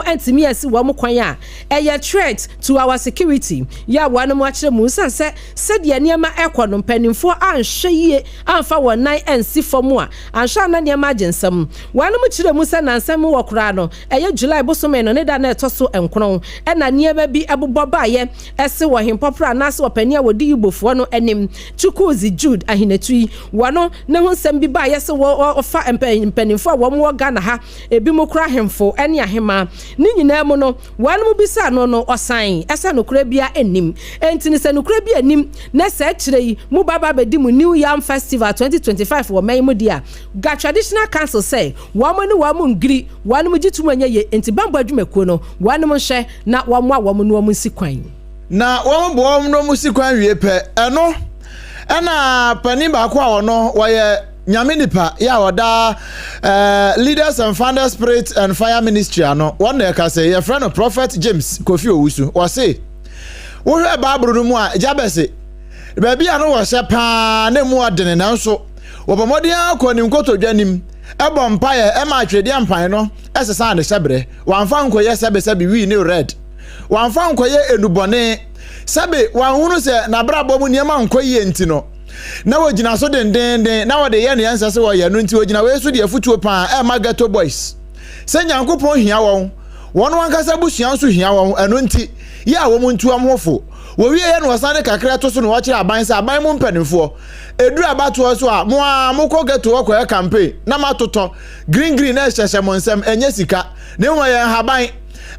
Antumi ansi wɔn kwan a, ɛyɛ threat to our security yɛ a wɔnom akyerɛ mu. Esiane sɛ sɛdeɛ nneɛma ɛkɔ no mpanimfoɔ anhwɛ yie amfa wɔn nan ansi fam a, anhwɛ a na nneɛma agye nsam. Wɔnom kyerɛ mu sɛ nansa mu wɔ koraa no, ɛyɛ July bosome no ne da no a ɛtɔ so nkron na nneɛma bi bobɔ baeɛ se wɔ Hempɔprɔ anaase ɔpanin a wɔdi Igbofoɔ no anim Chukwuzi Jude Ahinetui wɔno ne ho nsɛm bi baeɛ se wɔfa mpanimfoɔ a wɔn wɔ Ghana ha Ebinom koraa ahemfo ne ahemmaa. Ne nyinaa mu no, wɔnom bisaa no no, ɔsan sɛ nokorɛ biara nnim. Enti no sɛ nokorɛ bi nnim, na sɛ akyire yi mo ba ba bɛdi mo New Yam Festival 2025 wɔ man yi mu deɛ a, Ga Traditional Council sɛ wɔn ne wɔn ngiri, wɔnom gye tom ɛnyɛ ye, enti bammɔ adwumakuo no, wɔnom nhwɛ na wɔmmoa wɔn na wɔn nsi kwan. Na wɔboa wɔn na wɔsi kwan wie pɛ, ɛno ɛna panin baako a ɔno wɔyɛ Nyame nipa yɛ a ɔda eh, Leaders and Founders Spirit and Fire Ministry ano, wɔn na ɛka sɛ yɛfrɛ no Prophet James Kofi Owusu. Wɔse wohwɛ Bible no mu a, Jabes baabi a no wɔhyɛ paa na emu ɔdene, nanso wɔbɔ mmɔden ara kɔ ne nkotodwe anim ɛbɔ mpaeɛ ɛma atwedeɛ mpan no ɛsesaa ne hyɛbrɛ. Wamfa nkɔyɛ sɛbesɛbe wii ne red, wamfa nkɔyɛ enubɔne, sɛbe wanhunu sɛ n'abrabɔ mu nneɛma nkɔ yie nti no na wɔgyina so dendeenden na wɔde yɛ nea ɛnsɛ sɛ wɔyɛ no nti wɔgyina wei so de afutuo paa ɛma ghetto boys sɛ Nyankopɔn hia wɔn, wɔn ankasa abusua nso hia wɔn, ɛno nti yɛ a wɔn ntu wɔn ho fo. Wɔwieɛ no wɔsan de kakra to so na wɔkyerɛ aban sɛ aban mu mpanimfoɔ ɛduru abatoɔ so a mo ara mokɔ ghetto hɔ kɔyɛ campaign na moatotɔ green green na ɛhyɛhyɛ mo nsam, ɛnyɛ sika na mmom ɛyɛ nhaban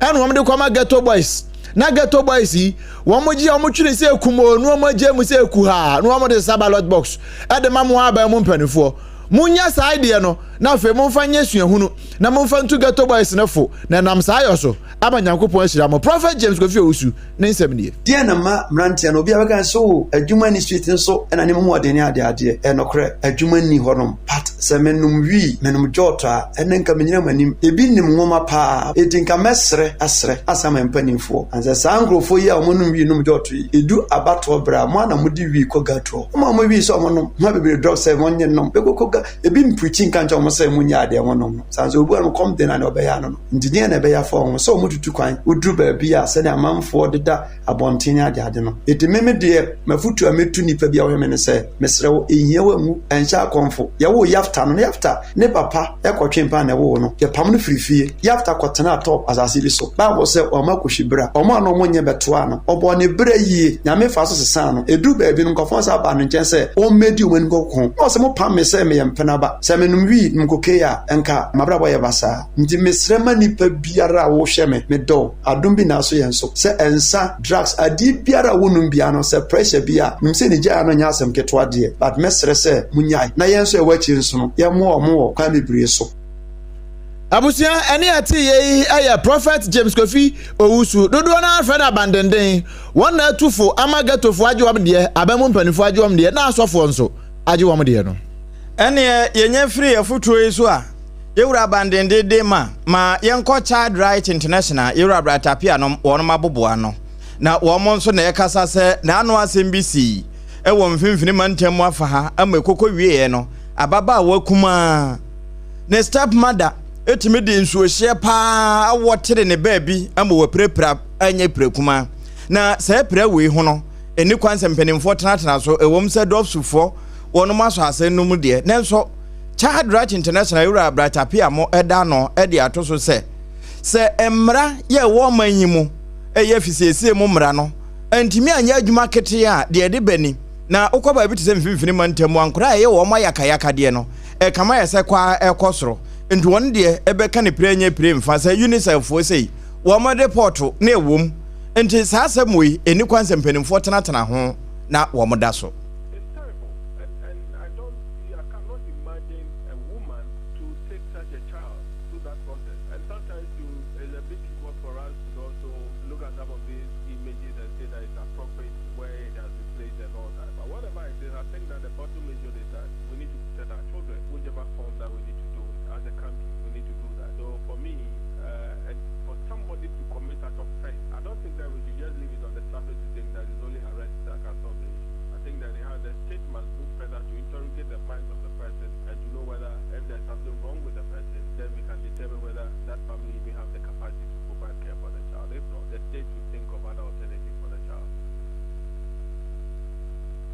ɛna wɔn de kɔma ghetto boys. Na ghetto boys yi wɔn gye a wɔn twene sɛ kumoo na wɔn agye mu sɛ kuhaa na wɔn de sesa ballot box ɛde ma mo aban mu mpanimfoɔ. Munya saa ideɛ no na afei momfa nyɛ suahunu na momfa ntu ghetto boys no fo na ɛnam saa yɔ so ama Nyankopɔn ahyira mo. Prophet James Kofi Owusu ne nsɛm nie. Deɛn na mma mmeranteɛ no, obiara bɛka sɛ oh adwuma nni street no so ɛna nneɛma mu ɔden ne adeadeɛ. Ɛyɛ nokorɛ, adwuma nni hɔnom but sɛ menom wii, menom jot a, ɛnnɛ nka mennyina mo anim. Ebi nim nwoma paa, enti nka mɛsrɛ asrɛ asan ma mpanimfoɔ. Ansɛ saa nkurɔfoɔ yi a wɔnom wii nom jot yi, ɛdu abatoɔ berɛ a, mo ara na mode wii kɔ gatoɔ. Moma wɔn wii sɛ wɔnom, mma bebree drop sɛ wɔnyɛ nnom, bɛkɔ kɔ ga, ebi mpreachi nka nkyerɛ wɔn sɛ monyɛ adeɛ wɔnom no. Saa nso obi wɔ hɔ nom kɔm de no a nea ɔbɛyɛ ano no. Nti deɛn na ɛbɛyɛ afa wɔn ho sɛ wɔtutu kwan, woduru baabi a sɛdeɛ amanfoɔ deda abɔnten ne adeade no. Enti me me deɛ, m'afotuo a mɛtu nnipa bi a wɔhwɛ me ne sɛ, mesrɛ wo, ɛnhia woanwu, ɛnhyɛ akɔmfo. Yɛwoo Yafta no, na Yafta ne papa kɔtwee mpaa na ɛwoo no. Yɛpam no firii fie. Yafta kɔtenaa Tob asase bi so. Bible sɛ wamma akɔhwi bra. Wɔn a na wɔnyɛ bɛtoaa no. Ɔbɔɔ ne bra yie. Nyame faa so sesaa no. Ɛduruu baabi no, nkurɔfoɔ san baa ne nkyɛn sɛ ɔmmɛdi wɔn anim kɔko. Na ɔse, Mopam me sɛ meyɛ mpenaba. Sɛ menom wii, nom kokee a, nka m'abrabɔ yɛ basaa. Nti mesrɛ ma nipa biara a wohwɛ me, medɔ wo, adom bi na aso yɛn so, sɛ nsa, drugs, adeɛ biara a wonom biara no, sɛ pressure bi a, menim sɛ ne gyaeɛ no nyɛ asɛm ketewa deɛ, but mɛsrɛ sɛ monyae, na yɛn nso a yɛwɔ akyire nso no, yɛmmoa wɔn wɔ kwan bebree so. Abusua, ɛne ɛte yɛ yi yɛ Prophet James Kofi Owusu. Dodoɔ no ara frɛ no Abandenden. Wɔn na atu fo ama ghettofoɔ agye wɔn deɛ, aban mu mpanimfoɔ agye wɔn deɛ, na asɔfoɔ nso agye wɔn deɛ no. Ɛnneɛ yɛnya firi afotuo yi so a, Yɛwura Abandenden de ma ma yɛnkɔ Child Right International, Yɛwura Bright Appiah nom wɔnom aboboa ano. Na wɔn nso na ɛkasa sɛ n'ano asɛm bi sii wɔ mfimfini mantam mu afa ha ama ɛkɔkɔ wieɛ no, ababaawa kumaa, ne step mother tumi de nsuohyeɛ paa wɔtere ne baabi ama wapirapira anyɛ pira kumaa. Na saa pira wei ho no, ɛni kwan sɛ mpanimfoɔ tenatena so, ɛwom sɛ dɔfsufoɔ wɔnom asɔ asɛm no mu deɛ, nanso Child Right International Wura Bright Appiah mo da ano de ato so sɛ, sɛ mmara yɛ ɛwɔ ɔman yi mu ɛyɛ fisiesie mu mmara no antumi anyɛ adwuma ketee a, deɛ ɛde ba ni, na wokɔ baabi te sɛ mfimfini mantam mu a, nkwadaa a ɛyɛ wɔn ayakayakadeɛ no, ɛkama ayɛ sɛ kɔ ara ɛkɔ soro. Nti wɔn deɛ ɛbɛka ne pire nyɛ pire mfa sɛ UNICEF foɔ sei, wɔn repɔɔto na ɛwom. Nti saa asɛm wei, ɛnni kwan sɛ mpanimfoɔ tenatena ho na wɔda so. It's terrible and and I don't I cannot imagine a woman to take such a child through that process and sometimes you it's a bit difficult for us to also look at some of these images and say that it's appropriate where it has been placed and all that but whatever it is I think that the bottom issue is that we need to protect our children whichever form that we need to do it as a country we need to do that so for me uh, and for somebody to commit such offense I don't think that we should just leave it on the surface to think that it's only arrest that can solve the issue.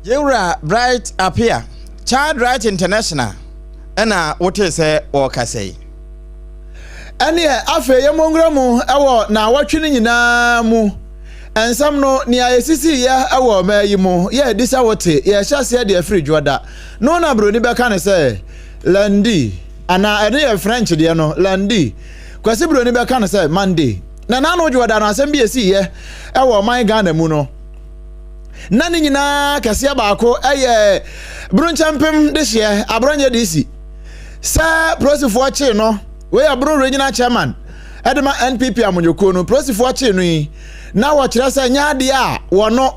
Yɛwura Bright Appiah, Child Right International ɛna wotee sɛ wɔrekasa yi. Ɛneɛ afei yɛmmɔ nwura mu wɔ naawɔtwe no nyinaa mu nsɛm no, nea ɛsisiiɛ wɔ ɔmaa yi mu, yɛ adi sɛ wote, yɛhyɛ aseɛ de afiri dwoɔda no na broni bɛka no sɛ lundi, anaa ɛno yɛ French deɛ no, lundi, Kwasi broni bɛka no sɛ Monday. Na n'ano dwoɔda no asɛm bi ɛsiiɛ wɔ ɔman Ghana mu no, na ne nyinaa kɛseɛ baako yɛ Brunkyɛmpem dehyeɛ, Aborɔnyɛ DC, sɛ polisifoɔ kyee no. Wei yɛ Bono Regional Chairman de ma NPP amanyɔkuo no. Polisifoɔ kyee no yi, na wɔkyerɛ sɛ nyɛ adeɛ a wɔno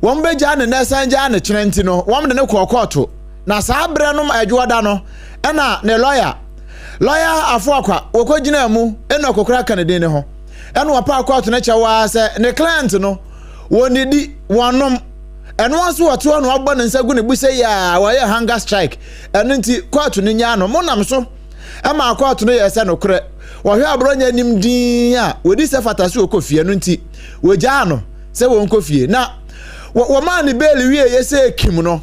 wɔn bɛgyaa ne nɛ san gyaa ne kyerɛ nti no, wɔn de no kɔɔ kɔɔto. Na saa berɛ nom adwoɔda no, ɛna ne lɔya, Lɔya Afoakwa, wɔkɔgyinaa mu ɛna ɔkɔkora ka ne din ne ho. Ɛna wɔpaa kɔɔto no kyɛw ara sɛ ne client no, wɔnnidi, wɔnnom. Ɛno ara nso wɔte hɔ na wɔabɔ ne nsa gu ne bo sɛ yɛ a wɔyɛ hunger strike. Ɛno nti kɔɔto no nyaa no. Monam so maa kɔɔto no yɛɛ sɛ nokorɛ wɔhwɛ aborɔnyɛ anim dinn a wɔdi sɛ fata sɛ ɔkɔ fie. Ɛno nti wɔgyaa no sɛ wɔnkɔ fie. Na wɔmaa no bail wieeɛ sɛ kim no.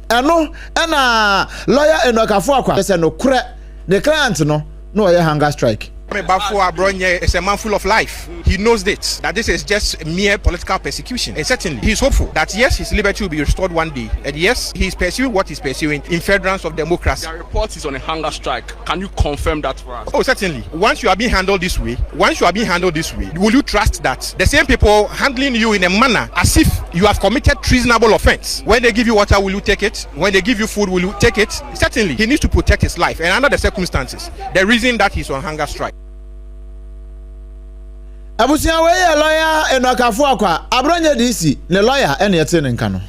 Ɛno na lɔya Enoch Afoakwa sɛ nokorɛ ne client no na ɔyɛ hunger strike. Baffour Abronye is a man full of life. He knows this, that this is just mere political persecution. And certainly, he is hopeful that yes, his liberty will be restored one day. And yes, he is pursuing what he's pursuing in furtherance of democracy. There are reports he's on a hunger strike. Can you confirm that for us? Oh, certainly. Once you are being handled this way, once you are being handled this way, will you trust that the same people handling you in a manner as if you have committed treasonable offense? When they give you water, will you take it? When they give you food, will you take it? Certainly, he needs to protect his life. And under the circumstances, the reason that he's on hunger strike. Abusua wei yɛ lɔya Enoch Afoakwa, Abronyɛ DC, ne lɔya ɛna ɛte ne nka no.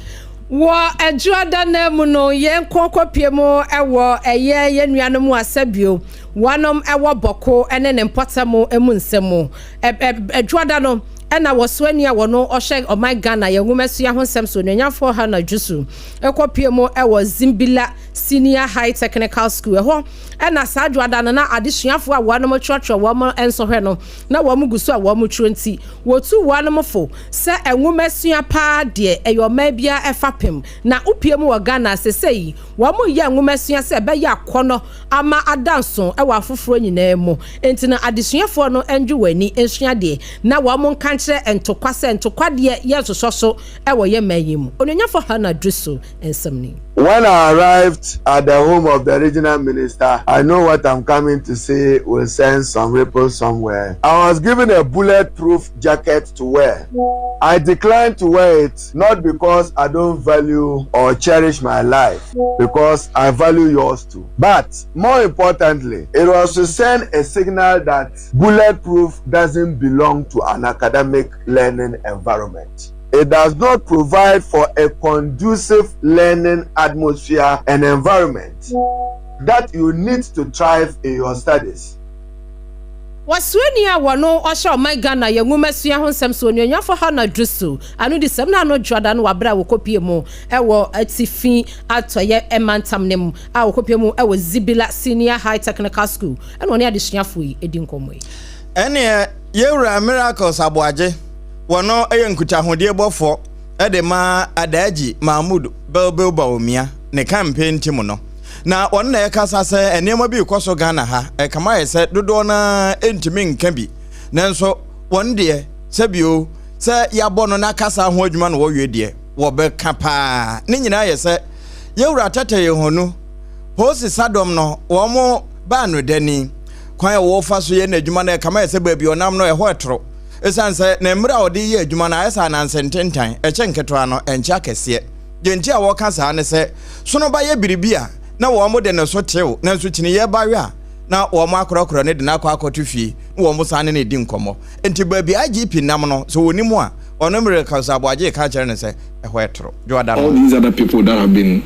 Wɔ Adwuada no mu no, yɛn kɔ kɔpie mu wɔ ɛyɛ yɛn nuanom asɛbio, wɔnom wɔ Bɔko ne ne mpɔtam mu nsɛm mu. Adwuada no ɛna wɔsoani a wɔno ɔhwɛ ɔman Ghana yɛn nwomasua ho nsɛm so, Onuonyamfoɔ Hannah Dwusu, kɔpie mu wɔ Zimbila Senior High Technical School. Ɛhɔ ɛna saa Adwuada no na adesuafoɔ a wɔnom twerɛtwerɛ wɔn nsɔhwɛ no na wɔn gu so a wɔn twerɛ nti, wɔtu wɔnom fo sɛ nwomasua paa deɛ ɛyɛ ɔman biara fapem na wopie mu wɔ Ghana sesei wɔn reyɛ nwomasua sɛ ɛbɛyɛ akɔnɔ ama ada nso wɔ afoforɔ nyinaa mu nti no adesuafoɔ no ndwe wɔn ani nsua adeɛ na wɔn nka nkyerɛ ntokwa sɛ ntokwa deɛ yɛnsosɔ so wɔ yɛn man yi mu. Onuonyamfo Hannah Drisu nsɛm ni. When I arrived at the home of the regional minister, I know what I'm coming to say will send some ripples somewhere. I was given a bulletproof jacket to wear. I declined to wear it not because I don't value or cherish my life, because I value yours too. But more importantly, it was to send a signal that bulletproof doesn't belong to an academic learning environment. It does not provide for a conducive learning atmosphere and environment that you need to thrive in your studies. Wɔsoani a wɔno ɔhyɛ ɔman Ghana yɛ nwomasua ho nsɛm so Onuonyamfo Hannah Drisu ano di sɛm no ano dwoada no wɔ abere a wɔkɔpie mu wɔ Atifi Atɔeɛ mantam no mu a wɔkɔpie mu wɔ Zibila Senior High Technical School ɛna ɔne adesuafoɔ yi di nkɔmmɔ yi. Ɛneɛ Yɛwura Miracles Aboagye, wɔno yɛ nkutahodie bɔfoɔ de ma Adaagyi Mahmood Belbel Bawumia ne campaign team no. Na wɔno na ɛkasa sɛ nneɛma bi rekɔ so Ghana ha, ɛkama ayɛ sɛ dodoɔ no ara ntumi nka bi. Nanso wɔn deɛ, sɛbio, sɛ yɛabɔ no na kasa ho adwuma na wɔwie deɛ, wɔbɛka paa. Ne nyinaa yɛ sɛ Yɛwura Tɛtɛ Yehonu, Polisi Sadɔm no, wɔn baa no dani. Kwan a wɔfa so yɛ n'adwuma no, ɛkama ayɛ sɛ baabi ɔnam no, ɛhɔ ɛtoro. Esiane sɛ ne mmerɛ a ɔde yɛ adwuma no ayɛ sɛ ananse ntentan, ɛkyɛ nketewa no, ɛnkyɛ akɛseɛ. Deɛ nti a wɔka saa ne sɛ, sono ba yɛ biribi a na wɔn de ne so tew, nanso kyiniiɛ ba we a, na wɔn akorɔkorɔ no de no akɔ akɔto fie na wɔn san ne no redi nkɔmmɔ. Enti baabi a IGP nam no, sɛ ɔnim a, ɔno Miracles Aboagye reka akyerɛ no sɛ ɛhɔ ɛtoro. Dwoada All no. these other people that have been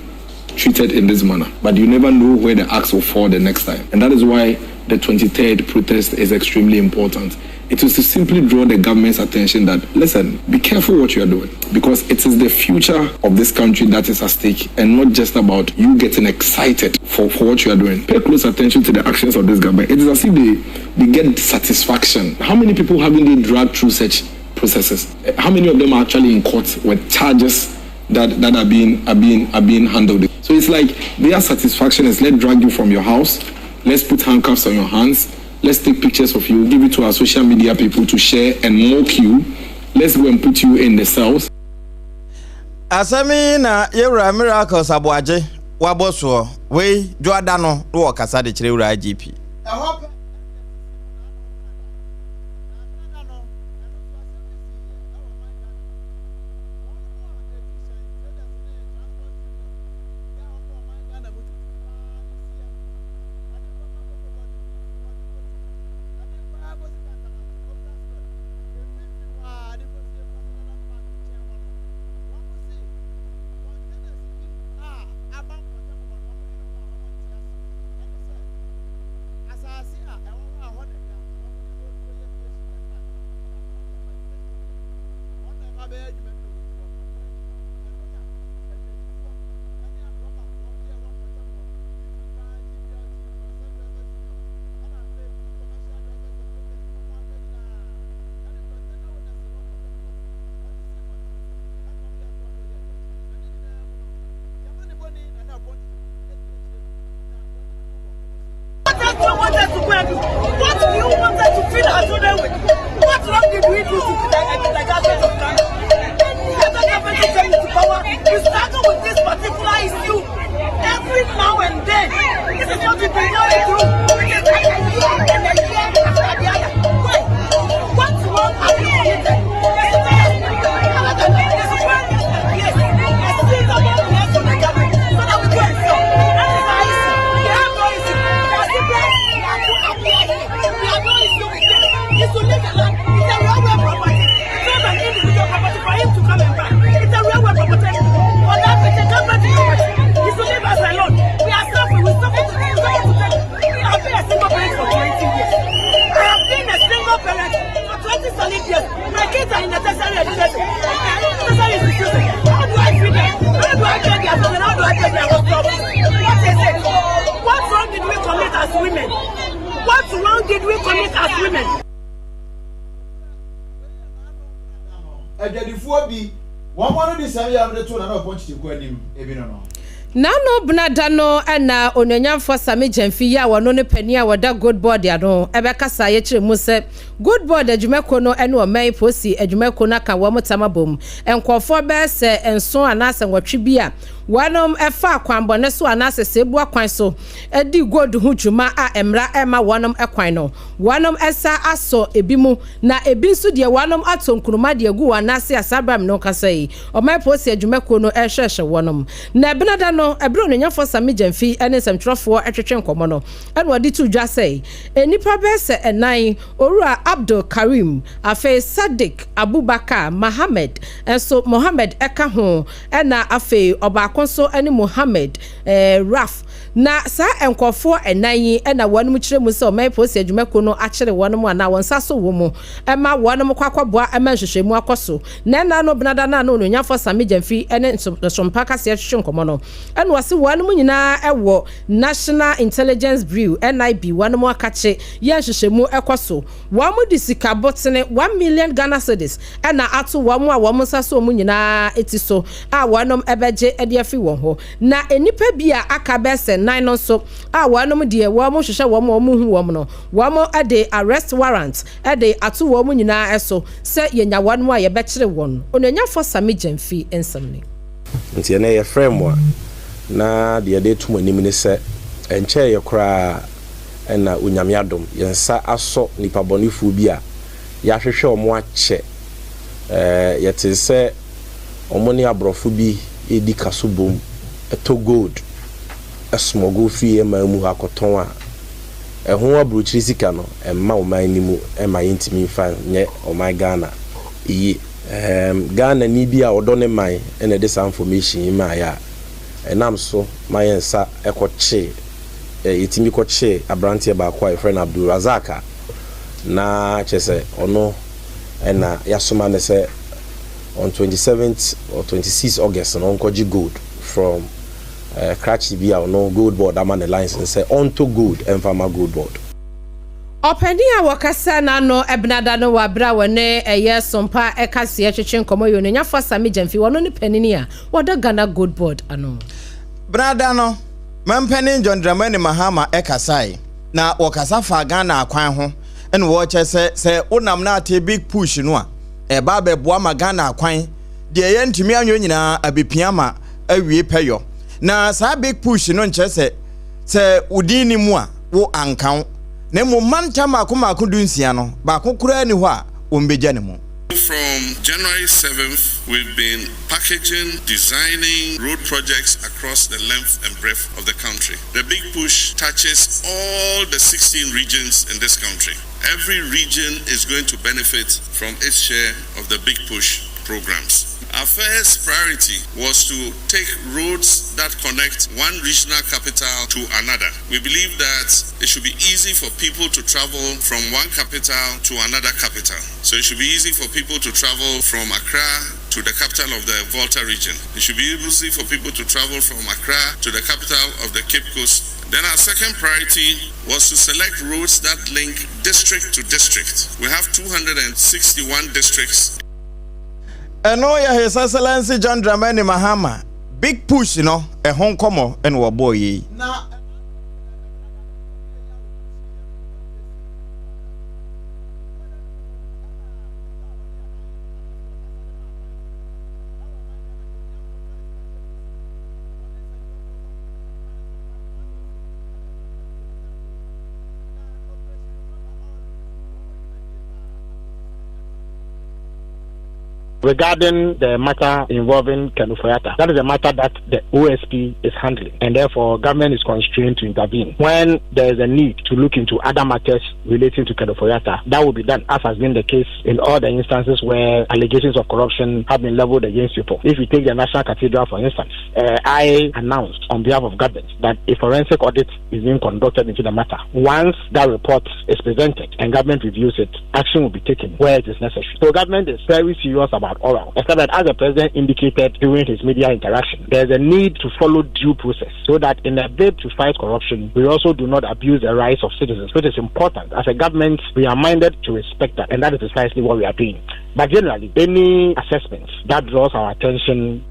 treated in this manner, but you never know where the axe will fall the next time. And that is why the 23rd protest is extremely important. It is to simply draw the government's attention that, listen, be careful what you are doing, because it is the future of this country that is at stake, and not just about you getting excited for, for what you are doing. Pay close attention to the actions of this government. It is as if they, they get satisfaction. How many people haven't they dragged through such processes? How many of them are actually in court with charges? that, that are being are being are being handled. So it's like their satisfaction is let's drag you from your house, let's put handcuffs on your hands, let's take pictures of you, give it to our social media people to share and mock you. Let's go and put you in the cells. Asɛm yi na yɛwura Miracles Aboagye wabɔ soɔ. Wei, Dwoada no na wɔkasa de kyerɛ wura IGP. Ɛhɔ pɛ na ɛte si mu na ano brada. Na brada no, ɛno nso asɛm bi sii yɛ ɛwɔ ɔman Ghana mu. Wɔn mo a ɛtu hyɛn, traders ne transport union, yɛ a wɔn wɔ ɔman Ghana mu titiriw paa ne CMT, ɛde kɔfa koko bɔ ne mfimfini hɔ de kɔ Tumu, ɛde kɔ ara kɔsi Kantamanto, Opera Square, mfimfini hɔ ara de kɔsi Efuase Nana Park nkyɛn hɔ no, wɔn mo se containers bi a aba mpɔtam hɔ no, wɔn dwene ho a wɔn nte aseɛ. Ɛne sɛ, asase a ɛwɔ hɔ a hɔ na ɛda, wɔn de rekɔyɛ station kakraka de ama de ama station deɛ, wɔn na ɛba bɛyɛ adwuma no na wɔtu wɔn kwan nyinaa. Ɛno na adwadifoɔ ne adrɔbafoɔ yɛ ɛwɔ mpɔtam hɔ, titiriw paa GPRTU, Concerned Drivers Union, ɛna afei Free Commercial Drivers and Traders ne wɔn aka nyinaa, ɛne container owners a ɛwɔ mpɔtam hɔ no, wɔn de sii mmɔnten so ɛna wɔn yɛ so wɔn yɛ ɔyɛkyerɛ. Na ne nyinaa mu no, yɛma ne bɔne na na ɔpɔn tete adi akyire bi, na wɔne ne mu bɔ nkɔmmɔ sei. What do you want us to go and do? What do you want us to feed our children with? What wrong did we do to the, the government of Ghana? Any other government who came into power, we struggle with this particular issue every now and then. This is what we've been going through. It is like a year and a year after the other. Wait, what wrong have we committed? My kids are in the tertiary education. Tertiary institution. How do I feed them? How do I pay their bills? How do I pay their hospital? What is it? What wrong did we commit as women? What wrong did we commit as women? Adwadifoɔ bi, wɔn ano de sɛm yam de too Nana Ɔpɔn Kyekyeku anim, ebi no no. N'ano bena da no na Onuonyamfoɔ Sammy Gyamfi yi a ɔno ne panin a ɔda Gold Board ano bɛkasa yɛkyerɛ mu sɛ Gold Board adwumakuo no ne ɔman polisi adwumakuo no aka wɔn tam abom nkurɔfoɔ bɛyɛ sɛ nson anaasɛ nwɔtwe bi a wɔnom faa kwanbɔne so anaasɛ sɛbua kwan so di gold ho dwuma a mmara mma wɔnom kwan no wɔnom nsa asɔ ebi mu na ebi nso deɛ wɔnom atɔ nkuruma de agu wɔn nan ase a saa berɛ a me ne wo kasa yi ɔman polisi adwumakuo no rehwɛhwɛ wɔnom. Na Ɛbenada no, ɛberɛ a Onuonyamfoɔ Sammy Gyamfi ne nsɛmtwerɛfoɔ retwetwe nkɔmmɔ no, ɛna ɔde too dwa sɛ nnipa bɛyɛ sɛ nnan, Owura Abdul Karim, afei Sadiq Abubakar Mohammed nso, Mohammed ka ho, ɛna afei ɔbaako nso ne Mohammed Raf. Na saa nkorɔfoɔ nnan yi na wɔnom kyerɛ mu sɛ ɔman polisi adwumakuo no akyere wɔnom anaa wɔn nsa so wɔ mu ma wɔnom kɔ akɔboa ma nhwehwɛmu akɔ so. Na ɛna no benada no a na Onuonyamfoɔ Sammy Gyamfi ne Nsompa Kaseɛ twetwe nkɔmmɔ no, ɛna ɔse wɔnom nyinaa wɔ National Intelligence Bureau, NIB, wɔnom akakye yɛ nhwehwɛmu kɔ so. Wɔn de sika botene, 1 million Ghana cedis, na ato wɔn a wɔn nsa so wɔn nyinaa ti so a wɔnom bɛgye de afiri wɔn hɔ. Na nnipa bi a aka bɛyɛ sɛ nnan no nso a wɔnom deɛ wɔn hwehwɛ wɔn a wɔn hu wɔn no, wɔn de arrest warrant de ato wɔn nyinaa so sɛ yɛnya wɔn a yɛbɛkyere wɔn. Onuonyamfoɔ Sammy Gyamfi nsɛm ni. Nti ɛnnɛ yɛfrɛɛ mo a, na deɛ yɛde reto mo anim ne sɛ, ɛnkyɛeɛ koraa na Onyame adom, yɛn nsa asɔ nnipa bɔnefoɔ bi a yɛahwehwɛ wɔn akyɛ. Yɛtee sɛ wɔn ne aborɔfo bi redi kaso bom tɔ gold smuggle firi yɛn man mu ha kɔtɔn a, ɛho aburokyire sika no mma ɔman no mu mma yɛntumi mfa nyɛ ɔman Ghana yie. Ghanani bi a ɔdɔ ne man na ɛde saa information yi maeɛ a ɛnam so ma yɛn nsa kɔkyee, yɛtumi kɔkyee aberanteɛ baako a yɛfrɛ no Abdul Razak a na kyerɛ sɛ ɔno na yɛasoma no sɛ on 27th or 26 August no ɔnkɔgye gold from krakye bi a ɔno gold board ama ne license sɛ ɔntɔ gold ɛmfa ma gold board. Ɔpanin a wɔkasa n'ano Ɛbenada no wɔ abere a wɔne ɛyɛ Sompa kaseɛ twetwe nkɔmmɔ yɛ Onuonyafoɔ Sammy Gyamfi, wɔno ne panin a wɔda Ghana Gold Board ano. Benada no, Mampanin John Dramani Mahama kasae, na wɔkasa faa Ghana akwan ho na wɔkyɛ sɛ sɛ wonam na ate big push no a, ɛba abɛboa ma Ghana akwan deɛ yɛntumi anyɔ nyinaa abɛpia ma awie pɛyɔ. Na saa big push no nkyerɛ sɛ sɛ wo din ni mu a wo anka wo, na mmom mantam mmaako mmaako dunsia no, baako koraa nni hɔ a wɔbɛgya ne mu. From January 7th, we've been packaging, designing road projects across the length and breadth of the country. The big push touches all the 16 regions in this country. Every region is going to benefit from its share of the big push programs. Our first priority was to take roads that connect one regional capital to another. We believe that it should be easy for people to travel from one capital to another capital. So it should be easy for people to travel from Accra to the capital of the Volta region. It should be easy for people to travel from Accra to the capital of the Cape Coast. Then our second priority was to select roads that link district to district. We have 261 districts. Ɛno yɛ His Excellency John Dramani Mahama big push no ɛho nkɔmmɔ na wɔbɔɔ yei. Na. Regarding the matter involving Ken Ofori-Atta, that is a matter that the OSP is handling, and therefore government is constrained to intervene. When there is a need to look into other matters relating to Ken Ofori-Atta, that will be done, as has been the case in all the instances where allegations of corruption have been leveled against people. If you take the National Cathedral, for instance, uh, I announced on behalf of government that a forensic audit is being conducted into the matter. Once that report is presented and government reviews it, action will be taken where it is necessary. So government is very serious about oral. Except that as the president indicated during his media interaction, there's a need to follow due process so that in a bid to fight corruption, we also do not abuse the rights of citizens, which is important. As a government, we are minded to respect that, and that is precisely what we are doing. But generally, any assessment that draws our attention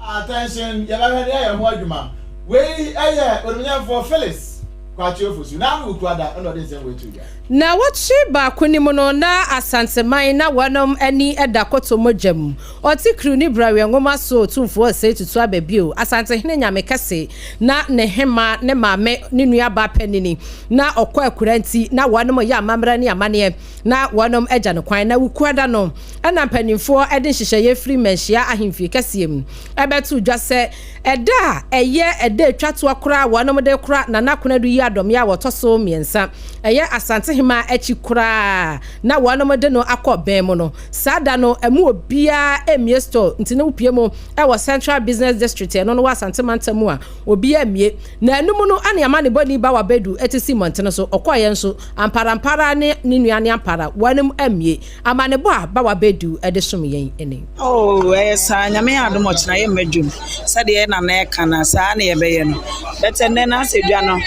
Attention, yɛbɛhwɛ de ayɛ ho adwuma. Wei yɛ Onimnyamfoɔ Phyllis Kwakye Ofosu. N'ano Wukuada na ɔde nsɛm wei too dwa. Naawɔtwe baako ni mu no, na Asanteman na wɔnom ani da kɔtɔ mogya mu. Ɔte Kru ne Braweɛ nwoma so Otumfoɔ Osei Tutu aba bio, Asantehene Nyame Kɛse na ne hemma ne maame ne nuabaa panini na ɔkɔ akura nti na wɔnom yɛ amammerɛ ne amaneɛ na wɔnom agya no kwan. Na Wukuada no na mpanimfoɔ de nhyehyɛeɛ firi Manhyia Ahemfie kɛseɛ mu bɛtoo dwa sɛ ɛda a ɛyɛ ɛda a ɛtwa toɔ koraa a wɔnom de rekora Nana Konadu Yiadom a wɔtɔ so mmiɛnsa, ɛyɛ Asantehemaa akyi koraa na wɔnom de no akɔ bɛn mu no, saa da no ɛmu obiara mmie store nti na wopue mu wɔ Central Business District ɛno no wɔ Asante mantam mu a obiara mmie. Na ɛno mu no ane amanebɔni Bawa Badu te si mmɔntene so, ɔkɔeɛ nso amparampara ne ne nua ne ampara wɔnom ammie. Amanebɔ a Bawa Badu de som yɛn ni. Oh, ɛyɛ saa, Nyame yɛ adom ɔkyena yɛ mma dwom, sɛdeɛ yɛ nana ɛka no a, saa na yɛbɛyɛ no. But ɛnnɛ no asɛ dwa no,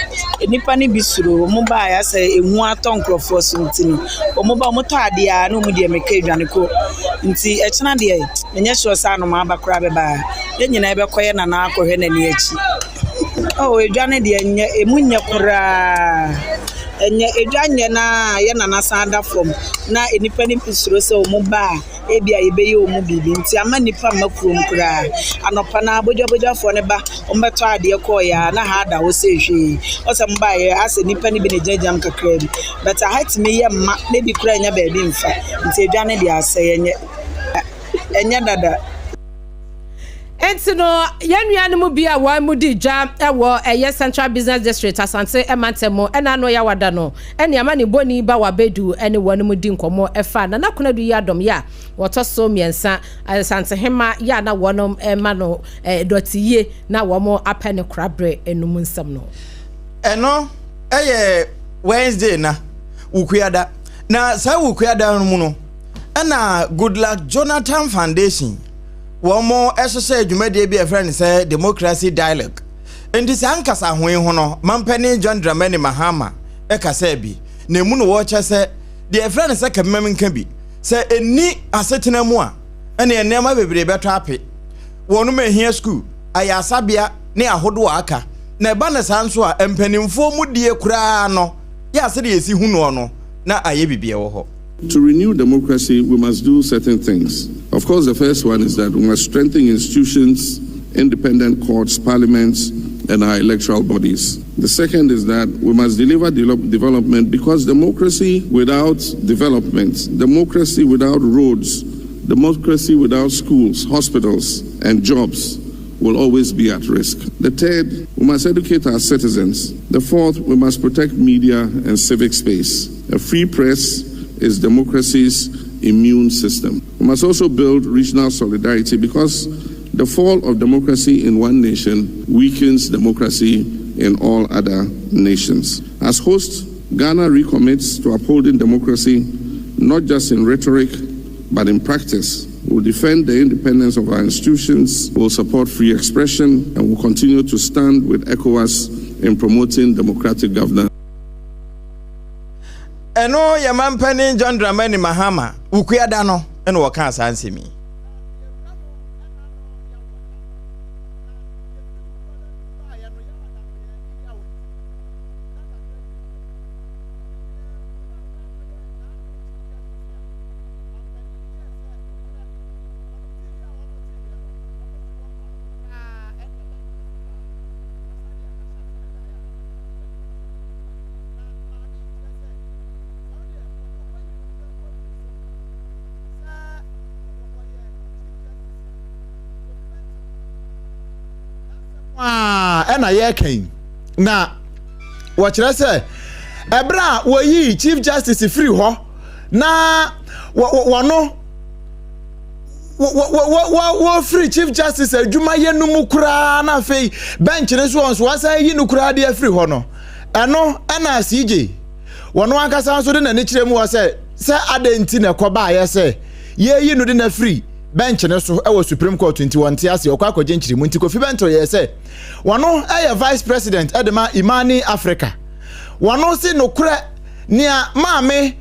nnipa no bi suro, wɔn baeɛ asɛ ehu atɔ nkorɔfoɔ so nti no, wɔn ba wɔn tɔ adeɛ a na wɔn deɛ meka dwane kɔ. Nti ɛkyena deɛ, menyɛ sure sɛ anomaa ba koraa bɛba ha. Yɛn nyinaa yɛbɛkɔ yɛ nana akɔhwɛ n'ani akyi. Oh, edwa no deɛ nyɛ, emu nyɛ koraa. Ɛnyɛ, edwa nyɛ na yɛ nana san da fam na nnipa no bi suro sɛ wɔn ba a, ebia yɛbɛyɛ wɔn biribi nti ama nnipa mma kurom koraa. Anɔpa no ara bodwabodwafoɔ no ba, wɔbɛtɔ adeɛ kɔeɛ a na ha ada hɔ sɛ hwee. Wɔn sɛ wɔbaeɛ asɛ nnipa no bi na ɛgyinagyina mu kakraa bi. But aha tumi yɛ ma na ebi koraa nnya baabi mfa. Nti edwa no deɛ asɛe, ɛnyɛ, ɛnyɛ dada. Enti no, yɛn nuanom bi a wɔn mu di dwa wɔ ɛyɛ Central Business District, Asante mantam mu, ɛna ano Yawada no, ɛne amanebɔni Bawa Bedu ne wɔn mu di nkɔmmɔ ɛfa Nana Konadu Yiadom yɛ a wɔtɔ so mmiɛnsa, Asantehemma yɛ a na wɔn ma no dɔteyie na wɔn apɛ ne koraberɛ no mu nsɛm no. Ɛno yɛ Wednesday na Wukuada. Na saa Wukuada no mu no, ɛna Goodluck Jonathan Foundation wɔn hyehyɛ dwumadie bi a yɛfrɛ no sɛ Democracy Dialogue. Enti saa nkasaho yi ho no, Mampanin John Dramani Mahama kasaa bi, na emu no wɔkyɛ sɛ deɛ yɛfrɛ no sɛ kabimam nka bi, sɛ ɛnni asetena mu a, ɛneɛ nneɛma bebree bɛtɔ ape. Wɔnom ahia sukuu, ayaresabea ne ahodoɔ a aka, na ɛba no saa nso a, mpanimfoɔ mu die koraa no yɛ a sɛdeɛ yɛsi hu noɔ no, na ayɛ biribi ɛwɔ hɔ. To renew democracy, we must do certain things. Of course, the first one is that we must strengthen institutions, independent courts, parliaments, and our electoral bodies. The second is that we must deliver de development because democracy without development, democracy without roads, democracy without schools, hospitals, and jobs will always be at risk. The third, we must educate our citizens. The fourth, we must protect media and civic space. A free press is democracy's immune system. We must also build regional solidarity because the fall of democracy in one nation weakens democracy in all other nations. As host, Ghana recommits to upholding democracy not just in rhetoric but in practice. We'll defend the independence of our institutions, we'll support free expression, and we'll continue to stand with ECOWAS in promoting democratic governance. Ɛno yɛ mampanin John Dramani Mahama Wukuada no na wɔkaa saa nsɛm yi. Ɛna yɛreka yi na wɔkyerɛ sɛ ɛberɛ a wɔyii chief justice firi hɔ na wɔno wɔfiri chief justice adwumayɛ no mu koraa na afei bench no so wɔn so wɔasan yi no koraa de afiri hɔ no ɛno ɛna CJ wɔn ankasa nso de n'ani kyerɛ mu wɔ sɛ sɛ adɛn nti na ɛkɔbaayɛ sɛ yɛyi no de no afiri bench no so wɔ supreme court nti wɔn te ase ɔkɔ akɔgye nkyerɛmu nti Kofi Bentil yɛ sɛ wɔn yɛ vice president de ma Imani Africa wɔn si nokorɛ nea maame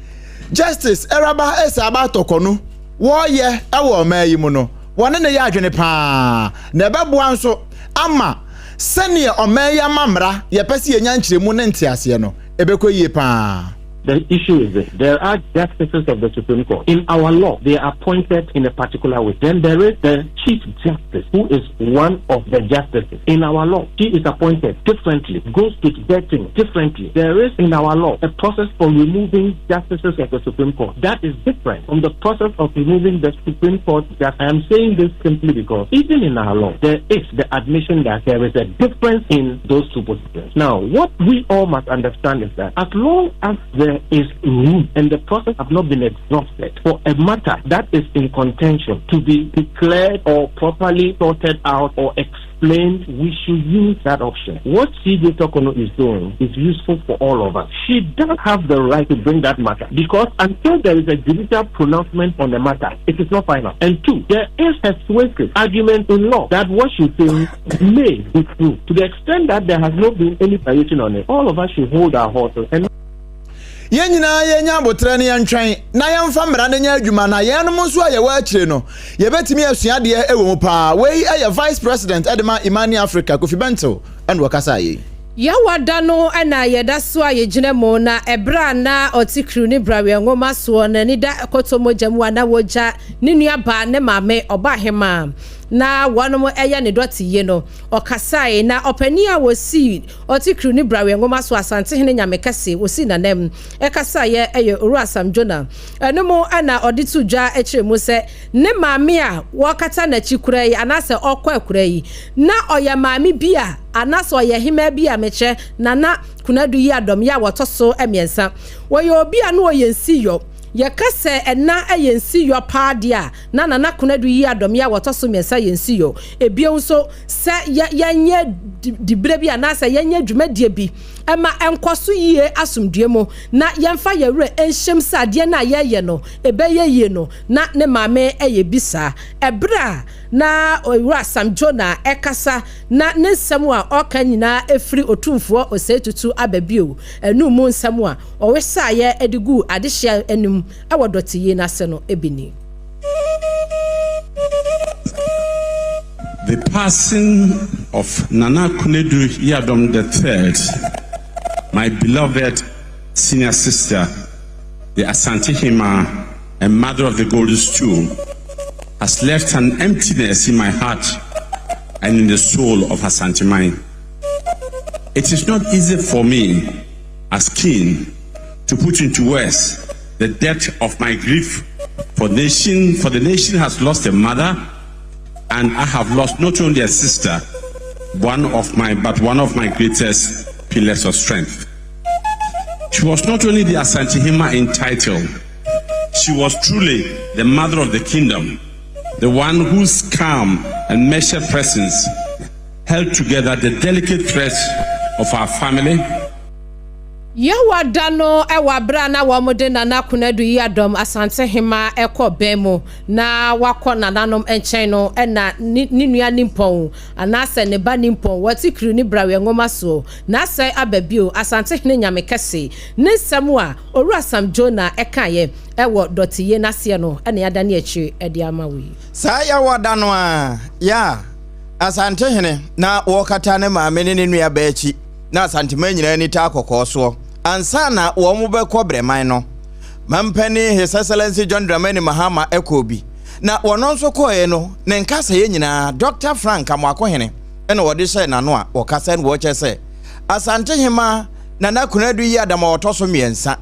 Justice Araba Esaaba Tɔkɔnu wɔreyɛ wɔ ɔman yi mu no, wɔne no yɛ adwene paa, na ɛbɛboa nso ama sɛdeɛ ɔman yi amammara yɛpɛ sɛ yɛnya nkyerɛmu ne nteaseɛ no, ɛbɛkɔ yie paa. The issue is this there are justices of the Supreme Court. In our law, they are appointed in a particular way. Then there is the Chief Justice, who is one of the justices. In our law, she is appointed differently, goes to vetting differently. There is in our law a process for removing justices of the Supreme Court. That is different from the process of removing the Supreme Court. That I am saying this simply because even in our law, there is the admission that there is a difference in those two positions. Now, what we all must understand is that as long as there is room and the process have not been exhausted for a matter that is in contention to be declared or properly sorted out or explained, we should use that option. What CJ Tokono is doing is useful for all of us. She does have the right to bring that matter because until there is a judicial pronouncement on the matter, it is not final. And two, there is a persuasive argument in law that what she thinks may be true. To the extent that there has not been any variation on it, all of us should hold our horses and Yɛn nyinaa yɛnya aboterɛ na yɛntwɛn na yɛmfa mmara no nyɛ adwuma na yɛnom nso a yɛwɔ akyire no yɛbɛtumi asua adeɛ wɔ mu paa. Wei yɛ Vice President de ma Imani Africa, Kofi Bentil na ɔkasaa yei. Yawa da no na yɛda so a yɛgyina mu, na ɛberɛ a na ɔte Kru ne Braweɛ nwoma soɔ, n'ani da kɔtɔ mogya mu a na wɔgya ne nua baa ne maame ɔbaahemaa na wɔnom yɛ ne dɔte yie no, ɔkasae, na ɔpanin a wɔsii ɔte Kru ne Braweɛ nwoma so Asantehene Nyamekɛse wɔsii n'anam kasaeɛ yɛ Owura Sam Jonah. Ɛno mu na ɔde too dwa kyerɛ mu sɛ ne maame a wɔkata n'akyi koraa yi anaasɛ ɔkɔ akura yi, na ɔyɛ maame bi a anaasɛ ɔyɛ hemaa bi a mekyerɛ Nana Konadu Yiadom yi a wɔtɔ so mmiɛnsa. Wɔyɛ obi a na ɔyɛ nsiyɔ. Yɛka sɛ ɛna yɛ nsiyɔ paa deɛ a, na Nana Konadu Yiadom yi a wɔtɔ so mmiɛnsa yɛ nsiyɔ. Ebio nso, sɛ yɛ yɛnyɛ diberɛ bi anaasɛ yɛnyɛ dwumadie bi ma ɛnkɔ so yie asomdwoeɛ mu na yɛmfa yɛn werɛ nhyɛm sɛ adeɛ no a yɛreyɛ no ɛbɛyɛ yie no, na ne maame yɛ bi saa. Ɛberɛ a na Owura Sam Jonah rekasa na ne nsɛm a ɔreka nyinaa firi Otumfoɔ Osei Tutu aba bio anum mu nsɛm a ɔwesaeɛ de guu adehyeɛ anim wɔ dɔteyi no ase no bi ni. The passing of Nana Konadu Yiadom III, my beloved senior sister, the Asantehemaa and mother of the Golden Stool, has left an emptiness in my heart and in the soul of Asanteman. It is not easy for me, as king, to put into words the depth of my grief for nation, for the nation has lost a mother, and I have lost not only a sister, one of my but one of my greatest pillars of strength. She was not only the Asantehemaa in title, she was truly the mother of the kingdom, the one whose calm and measured presence held together the delicate threads of our family. Yehowa da no wɔ bere a na wɔde Nana Konadu Yiadom Asantehemaa rekɔ bɛn mu na wakɔ nananom nkyɛn no na ne nua nimpɔn anaasɛ ne ba nimpɔn wɔte kiri ne braweɛ nwoma soɔ na asɛe aba bio Asantehene Nyame Kɛse ne nsɛm a Owura Sam Jonah kaeɛ wɔ dɔteyie no aseɛ no na yɛadane akyire de ama wo yi. Saa Yehowa da no ara, yɛ a Asantehene na wɔkata ne maame ne ne nuabaa akyi na Asanteman nyinaa ani taa kɔkɔɔ soɔ ansa na wɔn bɛkɔ Brɛman no. Mampanin His Excellency John Dramani Mahama kɔɔ bi. Na wɔno nso kɔɔɛ no, ne nkasɛeɛ nyinaa Dɔkta Frank Amoakohene na wɔde hyɛɛ n'ano a wɔkasa no wɔkyɛ sɛ Asantehemaa Nana Konadu Yiadam a ɔtɔ so mmiɛnsa,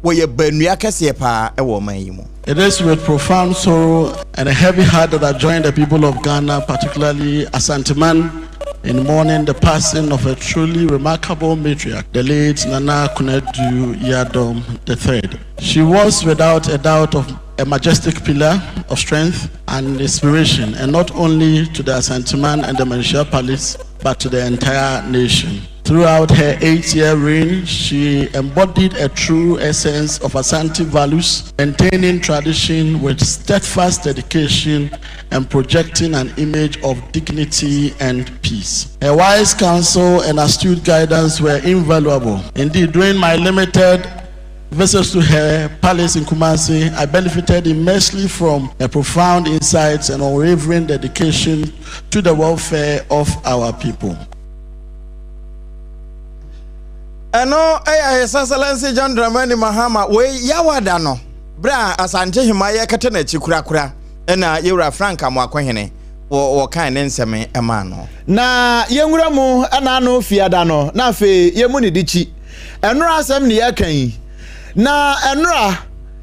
wɔyɛ bannua kɛseɛ paa wɔ ɔman yi mu. It is with profound sorrow and a heavy heart that I join the people of Ghana, particularly Asanteman, in mourning the passing of a truly remarkable matriarch, the late Nana Konadu Yiadom III. She was, without a doubt, of a majestic pillar of strength and inspiration, and not only to the Asanteman and the Manhyia Palace, but to the entire nation. Throughout her eight-year reign, she embodied a true essence of Asante values, maintaining tradition with steadfast dedication and projecting an image of dignity and peace. Her wise counsel and astute guidance were invaluable. Indeed, during my limited visits to her palace in Kumasi, I benefited immensely from her profound insights and unwavering dedication to the welfare of our people. Ɛno yɛ His Excellency John Dramani Mahama wei Yawada no berɛ a Asante Hema yɛkata n'akyi korakora ɛna Yɛwura Frank Amoakohene wɔ wɔkan ne nsɛm maa no. Na yɛnwura mu ɛna ano fiada no na afei yɛmu ne de kyi. Ɛnora asɛm ne yɛka yi. Na ɛnora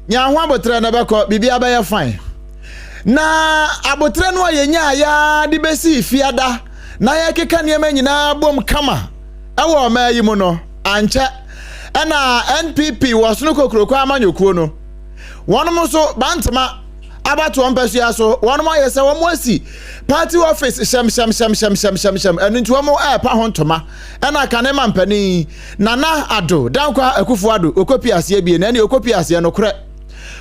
nya ho abotrɛ na ɛbɛkɔ biribiara bɛyɛ fine. Na abotrɛ no a yɛnyaa yɛa de bɛsii fiada na yɛkeka nneɛma nyinaa bom kama ɛwɔ ɔmaa yi mu no, ankyɛ ɛna NPP wɔ sono kokuroko amanyɔkuo no wɔnom nso Bantama abatoɔ mpasua so wɔnom ayɛ sɛ wɔn asi party office hyɛmhyɛmhyɛmhyɛmhyɛmhyɛm ɛno nti wɔn ɛrepa ho ntoma ɛna kane ma mpanin Nana Addo Dankwa Akufo Addo okopi aseɛ bie na ɛne okopi aseɛ no korɛ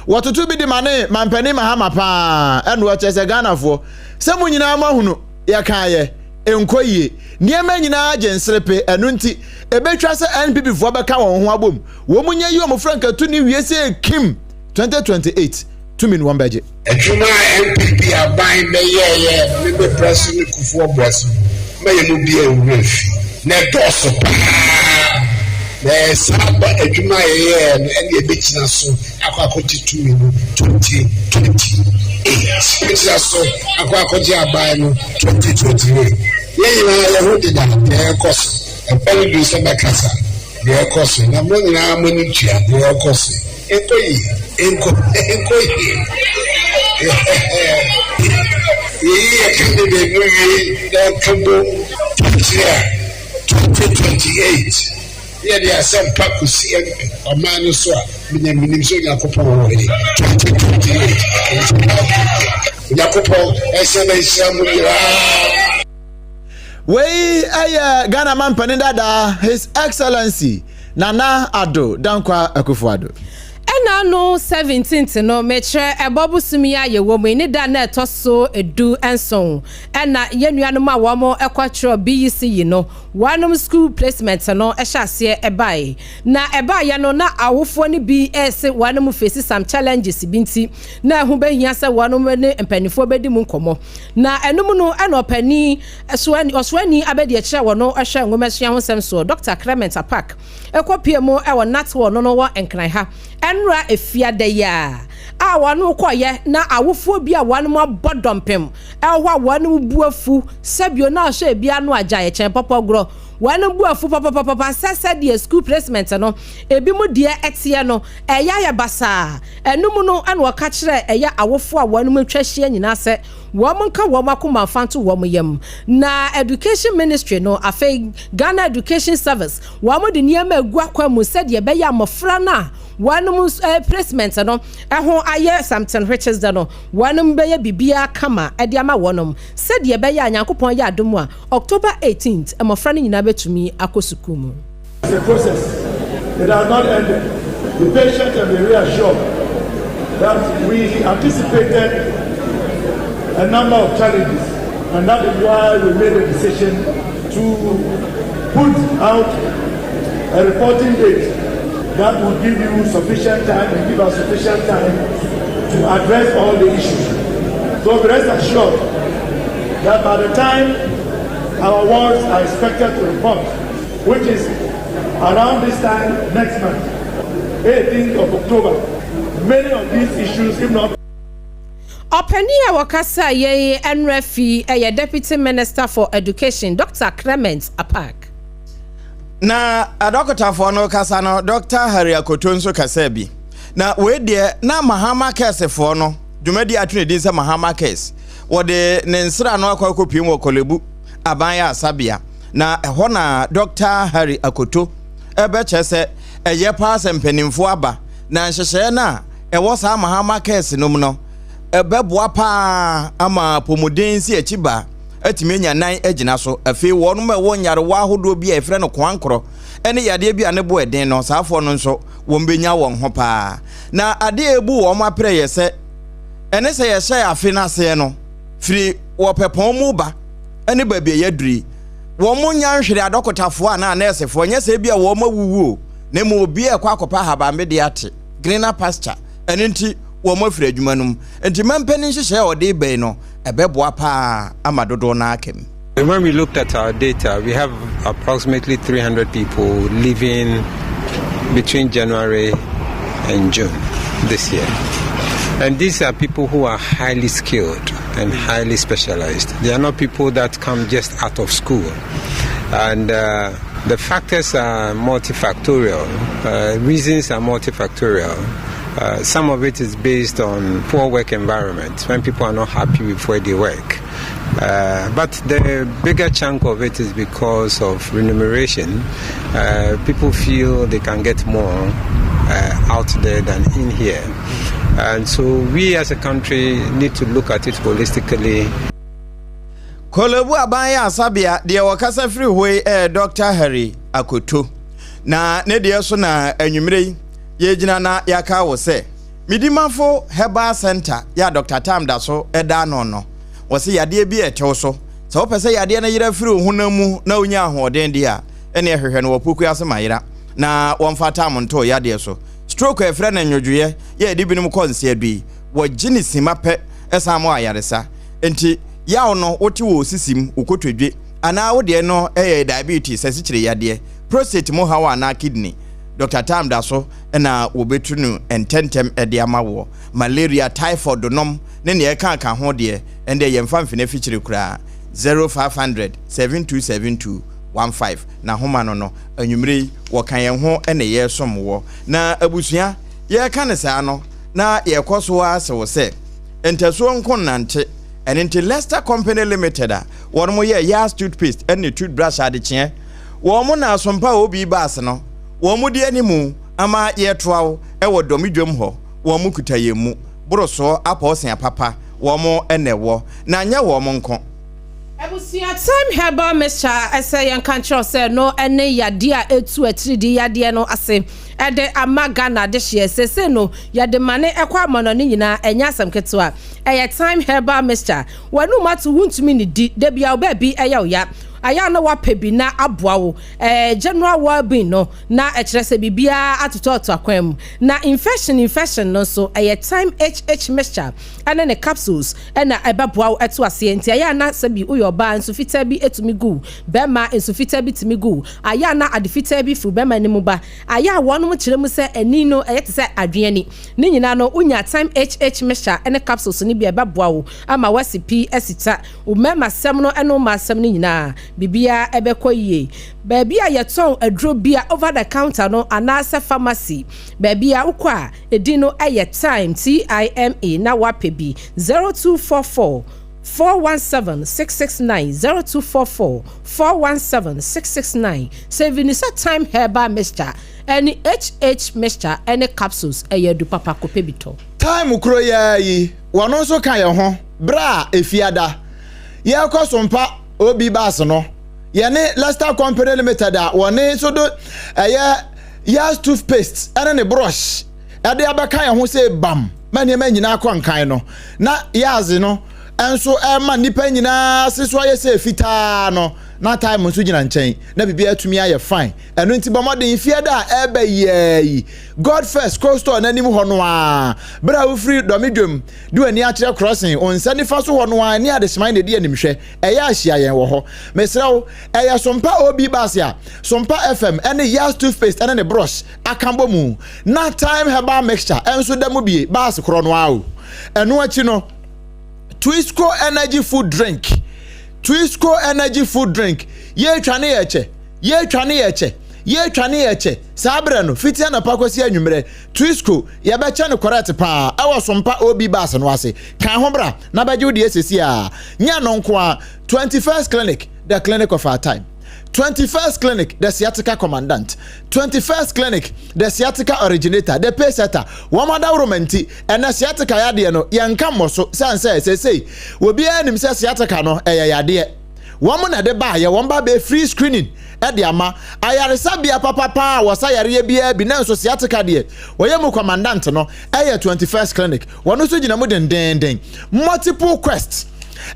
wɔtoto bi de ma ne mampanin Mahama paa ɛno ɛkyɛ sɛ Ghanafoɔ sɛ mo nyinaa mo ahunu Yɛkaeɛ, ɛnkɔ yie. Nneɛma nyinaa gye nserepe, ɛno nti, ɛbɛtwa sɛ NPP foɔ bɛka wɔn ho abom. Wɔn nya yi wɔn frankatu ne wie sɛ kim 2028 tumi no wɔn bɛgye. Adwuma a NPP aban bɛyɛeɛ ne me berɛ so ne Kufuor berɛ so ma yɛn mu biara werɛ fi, na ɛdɔɔso pa ara. Na ɛyɛ saa ba adwuma a yɛyɛeɛ no na yɛbɛgyina so akɔ akɔgye tumi no 2028. Yɛbɛgyina so akɔ akɔgye aban no 2028. Yɛn nyinaa yɛn ho deda deɛ ɛrekɔ so. Ɛbɛ no duru sɛ mɛkasa deɛ ɛrekɔ so na mo nyinaa mo ani tua deɛ ɛrekɔ so. Ɛnkɔ yie. Ɛnkɔ ɛnkɔ yie. Yɛyi yɛ candidate no wie na yɛka bom akyire a 2028. Na yɛde asɛmpa kɔsi ɔman no so a, menya menim sɛ Onyankopɔn wɔ he. 2028 Onyankopɔn ɛsɛ na nhyira mo nyinaa. Wei yɛ Ghana mampanin dada His Excellency Nana Addo Dankwa Akufo-Addo. Ɛna ano 17th no, mekyerɛ ɛbɔ bosom yi a yɛwɔ mu yi ne da na ɛtɔ so 17 ɛna yɛn nuanom a wɔn kɔ kyerɛ BEC yi no wɔnom school placement no hyɛ aseɛ ɛbae. Na ɛbaeɛ no na awofoɔ no bi rese wɔnom face some challenges bi nti na ɛho bɛhia sɛ wɔnom ne mpaninfoɔ bɛdi mu nkɔmmɔ. Na ɛno mu no ɛna ɔpanin soani ɔsoani abɛdiakyire a wɔno hwɛ nwomasua ho nsɛm soɔ Dɔkta Clement Apaak kɔ pue mu wɔ Natwell no no wɔ Nkran ha ɛnora Efiada yi a a wɔnom kɔeɛ na awofoɔ bi a wɔnom abɔ dɔmpem ɛwɔ hɔ a wɔnom bu afu sɛbio na ɔhwɛ ebi ano agyae kyɛn pɔpɔgorɔ wɔnom bu afu papapapapa sɛ sɛdeɛ school placement no ebi mo deɛ ɛteɛ no ɛyɛ ayɛ basaa ɛno mu no ɛna ɔka kyerɛ ɛyɛ awofoɔ a wɔnom atwa ahyia nyinaa sɛ wɔn nka wɔn akoma mfa nto wɔn yam na education ministry no afei Ghana Education Service wɔn de nneɛma agu akwan mu sɛdeɛ ɛbɛyɛ a mmɔfra no a wɔnom eh, placement no ɛho ayɛ something which is the no wɔnom bɛyɛ biribiara kama de ama wɔnom sɛdeɛ ɛbɛyɛ a Nyankopɔn yɛ adom a October 18th mmɔfra no nyinaa bɛtumi akɔ sukuu mu. It's a process. It has not ended. Be patient and be reassured that we anticipated a number of challenges, and that is why we made a decision to put out a reporting date that will give you sufficient time and give us sufficient time to address all the issues. So rest assured that by the time our wards are expected to report, which is around this time next month, 18th of October, many of these issues, if not Ɔpanin a wɔkasa yei nnora fi yɛ Deputy Minister for Education, Dr. Clement Apaak. Na adɔkotafoɔ no kasa no, Dɔkta Harry Akoto nso kasaa bi. Na wei deɛ, na Mahama Cares-foɔ no dwumadi ato ne din sɛ Mahama Cares. Wɔde ne nsra no akɔ akɔpiem wɔ Korle-Bu Aban Ayaresabea. Na ɛhɔ na Dɔkta Harry Akoto bɛkyerɛ sɛ ɛyɛ paa sɛ mpanimfoɔ aba na nhyehyɛeɛ no a ɛwɔ saa Mahama Cares no mu no bɛboa paa ama apɔmuden nsiakyi ba atumi anya nan agyina so. Afei wɔnom a ɛwɔ nyarewa ahodoɔ bi a yɛfrɛ no koankorɔ ne yadeɛ bi a ne bo ɛden no, saa afoɔ no nso wɔn bɛnya wɔn ho paa. Na adeɛ a ɛbu wɔn aperɛ yɛ sɛ ɛne sɛ yɛhyɛɛ afe no aseɛ no firi wɔ pɛpɔn mu ba ne baabi a yɛaduru yi, wɔn nya nhwere adɔkotafoɔ anaa anɛɛsefoɔ, nyɛ sɛ ebi a wɔn awuwu o, na mmom obi a ɛkɔ akɔpɛ ahabanbedeɛ ate, greener pasture, ɛno nti wɔn afiri adwuma no mu. Nti mampanin nhyehyɛe a ɔde reba yi no, ɛbɛboa paa ama dodoɔ no ara aka mu. When we looked at our data, we have approximately 300 people leaving between January and June this year. And these are people who are highly skilled and highly specialized. They are not people that come just out of school. And uh, the factors are multifactorial, uh, reasons are multifactorial. Uh, some of it is based on poor work environment, when people are not happy with where they work. Uh, but the bigger chunk of it is because of remuneration. Uh, people feel they can get more uh, out there than in here. And so we as a country need to look at it holistically. Korle-Bu Aban Ayaresabea, deɛ wɔkasa firi hɔ yi yɛ Dɔkta Harry Akoto. Na ne deɛ so na anwummerɛ yi yɛgyina na yɛaka wo sɛ Medimafo Herbal Center yɛ a Dɔkta Tam da so da ano no, wɔse yadeɛ bi a ɛte wo so. Sɛ wopɛ sɛ yadeɛ no yera firi wo honam mu na wonya ahoɔden deɛ a, ɛneɛ hwehwɛ no wɔ Pokuase Mayera na wɔmfa Tam nto wo yadeɛ so. Stroke a yɛfrɛ no nnwodwoeɛ yɛ a ɛde binom kɔ nseɛdo yi, wɔgye no sima pɛ san ma wo ayaresa. Enti yaw no wote wɔ wo sisi mu, wo kotodwe, anaa wo deɛ no yɛ diabetes, asikyire yadeɛ, prostate mu haw anaa kidney. Dɔkta Tam da so na wɔbɛtu no ntɛntɛm de ama woɔ. Malaria, typhoid nom ne nea ɛkaka ho deɛ, ɛndeɛ yɛmfa mfene afikyire koraa. 0500 7272 15 N'ahoma no no, anwummere yi wɔka yɛn ho na yɛresom woɔ. Na abusua, yɛreka no saa no, na yɛkɔ so ara se wo sɛ, ntasuo nko nnante. Ɛno nti Lester Company Limited a wɔn yɛ Yas toothpaste ne toothbrush adekyeɛ, wɔn na asompa a obi baase no. Wɔn di animu ama yɛtoa wo wɔ dɔm dwam hɔ, wɔn kuta yɛn mu borosoɔ apɔɔsea papa, wɔn na ɛwɔ, na nyɛ wɔn nko. Abusua Thyme Herbal Mixture sɛ yɛnka nkyerɛ wo sɛ ɛno ne yadeɛ a ɛtu atiridii yadeɛ no ase de ama Ghana adehyeɛ. Seesei no yɛde mane kɔ amanɔne nyinaa, ɛnyɛ asɛm ketewa. Ɛyɛ Thyme Herbal Mixture. W'anum ato wontumi nnidi, da biara wo baabi yɛ wo ya. Ayɛ a na woapɛ bi na aboa wo. Ɛɛ general well-being no na ɛkyerɛ sɛ biribiara atotɔatotɔ akwan mu. Na infection infection no nso ɛyɛ Thyme HH Mixture ne ne capsules. na ɛbɛboa wo ɛto aseɛ nti ɛyɛ a na sɛbi woyɛ ɔbaa nsu fitaa bi tumi gu wo bɛrima nsu fitaa bi tumi gu wo ayɛ a na ade fitaa bi firi bɛrima no mu ba ayɛ a wɔnom kyerɛ mu sɛ ani no ɛyɛ te sɛ adwene ani ne nyinaa no wonya Thyme HH mixture ne capsules no bi a ɛbɛboa wo ama woasi pi asi ta wo mmarima sɛm no ne wo mmaa sɛm no nyinaa biribiara ɛbɛkɔ yie baabi a yɛtɔn aduro bia over the counter no anaasɛ pharmacy baabi a wokɔ a Edin no yɛ Time, T-I-M-E, na woapɛ bi, 0244 417 669, 0244 417 669. Sɛ vi no sɛ Time Herbal Mixture ne HH Mixture ne Capsules yɛ adu papa, kɔpɛ bi tɔ. Time koro yi ara yi, wɔn nso ka yɛn ho bere a Efiada yɛrekɔ Sompa OB bus no, yɛne Leicester Company Limited a wɔne nso do ɛyɛ Yas toothpaste ne ne brush de abɛka yɛn ho sɛ bam ma nneɛma nyinaa kɔ nkan no, na Yas no nso ɛma nnipa nyinaa se so ayɛ sɛ fitaa no, na time nso gyina nkyɛn na biribiara atumi ayɛ fine. Ɛno nti bɔ mmɔden fie da a ɛreba yiaa yi, God First Cold Store n'anim hɔ no ara, bere a wofiri Dɔme dwam de w'ani akyerɛ crossing, wo nsa nifa so hɔ no ara, ne Adehyeman na ɛdi animhwɛ. Ɛyɛ a hyia yɛn wɔ hɔ. Mesrɛ wo, ɛyɛ Sompa OB Bus a Sompa FM ne Yas Toothpaste ne ne brush aka bɔ mu, na Thyme Herbal Mixture nso da mu bie, bus korɔ no ara o. Ɛno akyi no, Twisco Energy Food Drink, Twisco Energy Food Drink, yɛretwa ne yɛkyɛ, yɛretwa ne yɛkyɛ, yɛretwa ne yɛkyɛ, saa berɛ no, fiti anɔpa kɔsi anwummerɛ, Twisco, yɛbɛkyɛ no correct paa ɛwɔ Sompa OB bus no ase. Ka ho bra na bɛgye wo deɛ sɛsi a. Nyɛ ɛno nko ara, 21st Clinic, the clinic of our time. 21st Clinic, the sciatica commandant. 21st Clinic, the sciatica originator, the pay setter. Wɔn adaworoma nti, ɛnɛ sciatica yadeɛ no, yɛnka mmɔ so, sane sɛ sɛsei, obiara nim sɛ sciatica no, ɛyɛ yadeɛ. Wɔn na ɛde baayɛ, wɔn ba bɛyɛ free screening de ama. Ayaresabea papa paa a wɔsa yareɛ biara bi, nanso sciatica deɛ, wɔyɛ mu commandant no, ɛyɛ 21st Clinic. Wɔn nso gyina mu dendeenden. Multiple Quest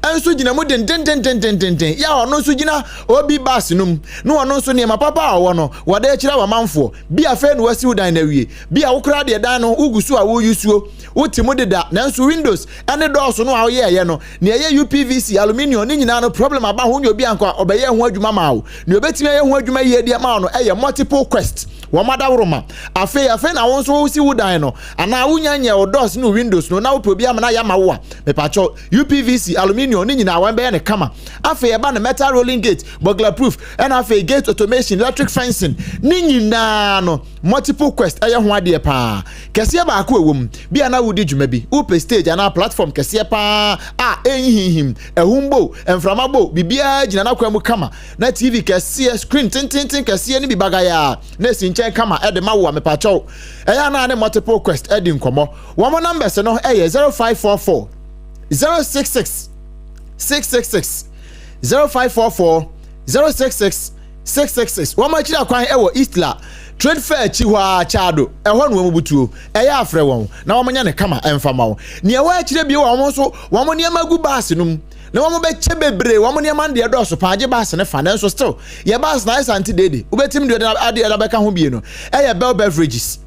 nso gyina mu dendendendendenden. Yɛ a ɔno nso gyina OB bus no mu, na ɔno nso nneɛma papa a ɔwɔ no, wɔde rekyerɛ wɔn amanfoɔ. Bi afei na wasiw dan no awie. Bi a wo koraa deɛ dan no wogu so a woreyusuo, wote mu deda, nanso windows ne doors no a woyɛɛyɛ no, nea ɛyɛ UPVC, aluminium, ne nyinaa no problem aba ho, wonyɛ obi anka ɔbɛyɛ ho adwuma maa wo. Nea obetumi ayɛ ho adwuma yie de ama wo no yɛ Multiple Quest, wɔn adaworoma. Afei, afei na wo nso wosi wo dan no, anaa wonya nyɛɛ wo doors ne wo windows no na wopɛ obi ama no ayɛ ama wo a, mepakyɛw, UPVC, aluminium, ne nyinaa wɔn bɛyɛ no kama. Afei ɛba no metal rolling gate, burglar proof, ɛna afei gate automation, electric fencing, ne nyinaa no Multiple Quest ɛyɛ ho adeɛ paa. Kɛseɛ baako ɛwɔ mu, bi a na wodi dwuma bi, wopɛ stage anaa platform kɛseɛ paa a ɛnhinhim, ahum bo, mframa bo, biribiara gyina n'akwan mu kama, na TV kɛseɛ, screen tententen kɛseɛ no bi bagayaa na ɛsi nkyɛn kama ɛde ma wo a, mepakyɛw, ɛyɛ a na ne Multiple Quest adi nkɔmmɔ. Wɔn numbers no yɛ 0544 066 666, 0544 066 666. Wɔn akyiri akwan wɔ Eastla Trade Fair akyi hɔ ara, Kyado, ɛhɔ na wɔn butuo. Ɛyɛ a frɛ wɔn na wɔnyɛ no kama mfa ma wo. Nea ɛwɔ akyire bio a wɔn nso wɔn nneɛma gu baase no mu na wɔn bɛkyɛ bebree, wɔn nneɛma no deɛ ɛdɔɔso paa, gye baase no fa, nanso still yɛ baase no ayɛ sante deede, wobɛtumi deɛ adeɛ de abɛka ho bie no ɛyɛ Bell Beverages.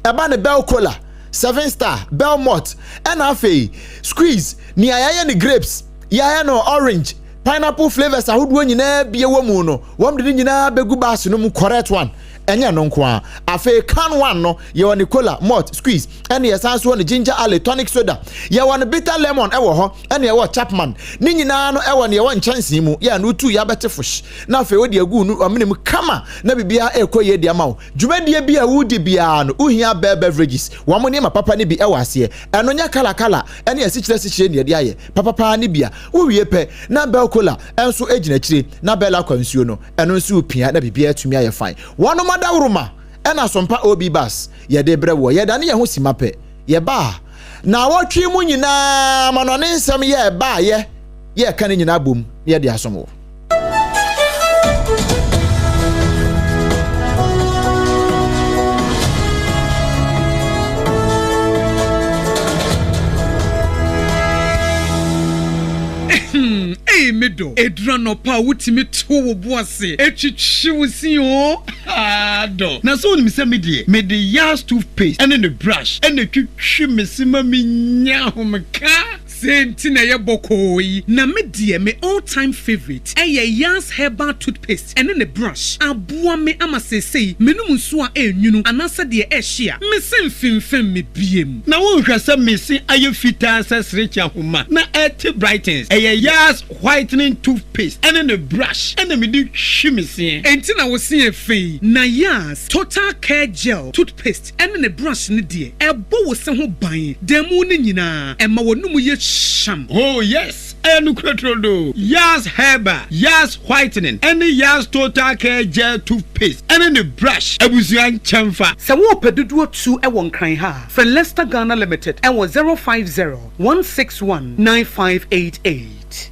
Ɛba ne Bell Cola, Seven Star, Bell Malt, ɛna afei Squeeze, nea yɛayɛ no grapes, yɛayɛ no orange, pineapple flavours ahodoɔ nyinaa bi ɛwɔ mu no, wɔn de ne nyinaa bɛgu baase no mu correct one. Ɛnyɛ no nko ara. Afei can one no, yɛwɔ ne cola, malt, squeeze, ɛna yɛsan so wɔ ne ginger ale, tonic soda. Yɛwɔ no bitter lemon ɛwɔ hɔ, ɛna yɛwɔ Chapman. Ne nyinaa no ɛwɔ nea ɛwɔ nkyɛnsee mu. Yɛ a no wotu yɛ abɛte fosh, na afei wode agu no amene mu kama na biribiara ɛrekɔ yie de ama wo. Dwumadie bi a woredi biara no, wohia Bell Beverages. Wɔn nneɛma papa no bi wɔ aseɛ. Ɛno nyɛ kala kala ne asikyire asikyire na yɛde ayɛ. Papa paa ne bi a wowie pɛ na Bell Cola nso gyina akyire na Bell Aqua nsuo no, ɛno nso repia na biribiara atumi ayɛ fine. Wɔnom adaworoma. ɛna Sompa OB Bus yɛde brɛ woɔ. Yɛdane yɛn ho sima pɛ, yɛba a, naawɔtwe mu nyinaa amanɔne nsɛm yɛ ɛbaayɛ yɛka ne nyinaa bom na yɛde asom wo. Ei me dɔ, ɛduru anɔpa a wotumi to wo bo ase twitwi wo se oo, haa dɔ. Na sɛ wonim sɛ me deɛ, mede Yas toothpaste ne ne brush na ɛtwitwi me se ma menya ahomeka. Sei nti na ɛyɛ bɔkɔɔ yi. Na me deɛ me all time favourite ɛyɛ Yas herbal toothpaste ɛne ne brush. Aboa me ama seesei menom nsuo a ɛnwunu anaasɛ deɛ ɛhye a, me se mfemfem me biem. Na wonhwɛ sɛ me se ayɛ fitaa sɛ serekye ahoma na ɛte brightens. Ɛyɛ Yas whitening toothpaste ɛne ne brush ɛna mede twi me seɛ. Enti na wo se yɛ fɛ yi. Na Yas total care gel toothpaste ɛne ne brush no deɛ, ɛbɔ wo se ho ban da mu no nyinaa, ɛma w'anomu yɛ hyam. Oh yes, ɛyɛ nokorɛ turodoo. Yas Herbal, Yas Whitening ɛne Yas Total Care Gel Toothpaste ɛne ne brush abusua nkyɛnfa. Sɛ worepɛ dodoɔ tu wɔ Nkran ha a, frɛ Lester Ghana Limited wɔ 050 161 9588.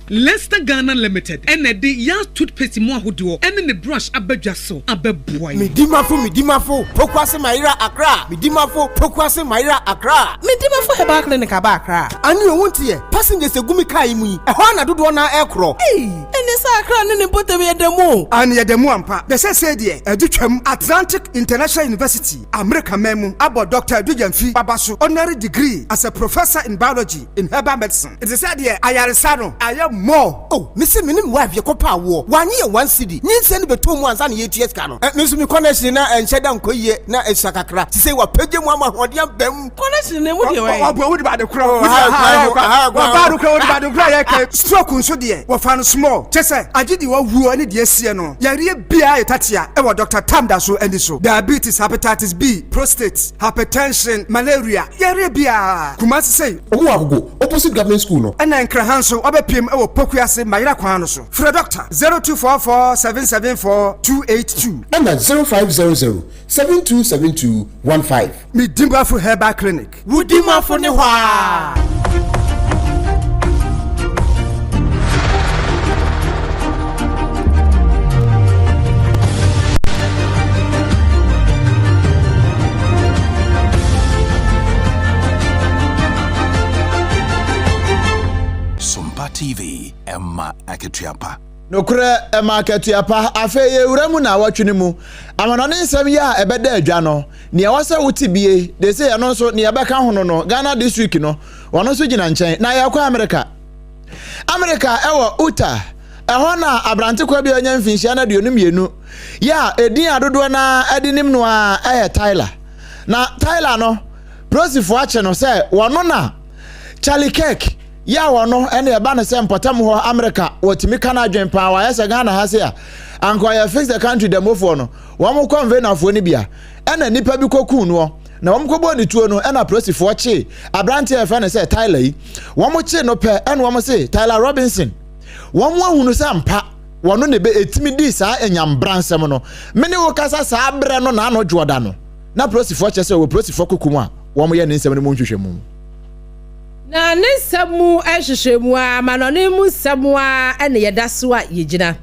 Lester Ghana Limited na ɛde Yas Toothpaste mu ahodoɔ ne ne brush aba dwa so abɛboa yɛn. Medimafo Medimafo Pokuase Mayera Accra Medimafo Pokuase Mayera Accra. Medimafo Herbal Clinic aba Accra. Ane o wonteɛ, passengers egu me car yi mu yi, ɛhɔ ara na dodoɔ no ara ɛrekorɔ. Ei! Ɛne sɛ Accra ne ne mpɔtam yɛ da mu o. Aane yɛda mu ampa. Na seesei deɛ adu twam. Atlantic International University, Amerika man mu, abɔ Dɔkta Adu Gyamfi aba so honorary degree as a Professor in Biology in Herbal Medicine. Nti sɛ deɛ ayaresa no ayɛ more. Oh me se me ne me wife yɛkɔ pɛ awoɔ wanye yɛn one cedi nyinsɛn no bɛtɔ mu ansa na yɛtua sika no eh, me nso me connection na ɛnhyɛ da nkɔ yie na ɛsua kakra sisei wapagya mu ama ahoɔden aba mu. Connection no emu deɛ wɛn. Ɔbɔ wode bade korɔ wɔba do korɔ wode bade korɔ yɛ kɛ stroke nso deɛ wɔfa no small kyɛ sɛ agye deɛ wawuo ne deɛ asie no yareɛ biara yɛ tatea ɛwɔ Dr. Tam da so ani so diabetes hepatitis B prostate hypertension malaria yareɛ biara Kumasi sei. Ɔmo wɔ Agogo opposite government school no. Ɛna Nkraha nso wabɛpiem wɔ Pokuase Mayera kwan no so. Frɛ Dɔkta 0244 774 282. Ɛna 0500 7272 15. Me Dimafo Herbal Clinic. Wo Dimafo ne hɔ aa. Sompa TV, ɛma akatua pa. Nokorɛ, ɛma akatua pa. Afei yɛwura mu naawɔtwe no mu. Amanɔne nsɛm yi a ɛbɛda adwa no, nea ɛwɔ sɛ wote bie, de sɛ ɛno nso, nea ɛbɛka ho no no, Ghana this week no, wɔn nso gyina nkyɛn. Na yɛkɔ Amerika. Amerika ɛwɔ Utah. Ɛhɔ na aberante kwa bi a ɔnya mfinhyia no 22 yɛ a edin a dodoɔ no ara de nim no ara yɛ Tyler. Na Tyler no, polisifoɔ akye no sɛ wɔno na Charlie Kirk yɛ a wɔno ɛne ɛba no sɛ mpɔtam hɔ Amerika wɔtumi ka no adwen paa wɔayɛ sɛ Ghana ha se a anka ɔyɛ fix the country demofoɔ no wɔn kɔnvenafoɔ no bia ɛna nipa bi kɔkuu noɔ na wɔn kɔbɔɔ ne tuo no ɛna polisifoɔ kyee aberanteɛ a yɛfrɛ no sɛ Tyler yi wɔn kyee no pɛ ɛna wɔn se Tyler Robinson wɔn ahunu sɛ ampa wɔno na ebe etimi dii saa anyambra nsɛm no me ne wo kasa saa berɛ no na ano dwoɔda no na polisifoɔ kyerɛ sɛ wɔ polisifoɔ koko mu a wɔn yɛ ne nsɛm no mu nhwehwɛmu. Na ne nsɛm mu nhwehwɛmu ara, amanɔne mu nsɛm ara na yɛda so a yɛgyina.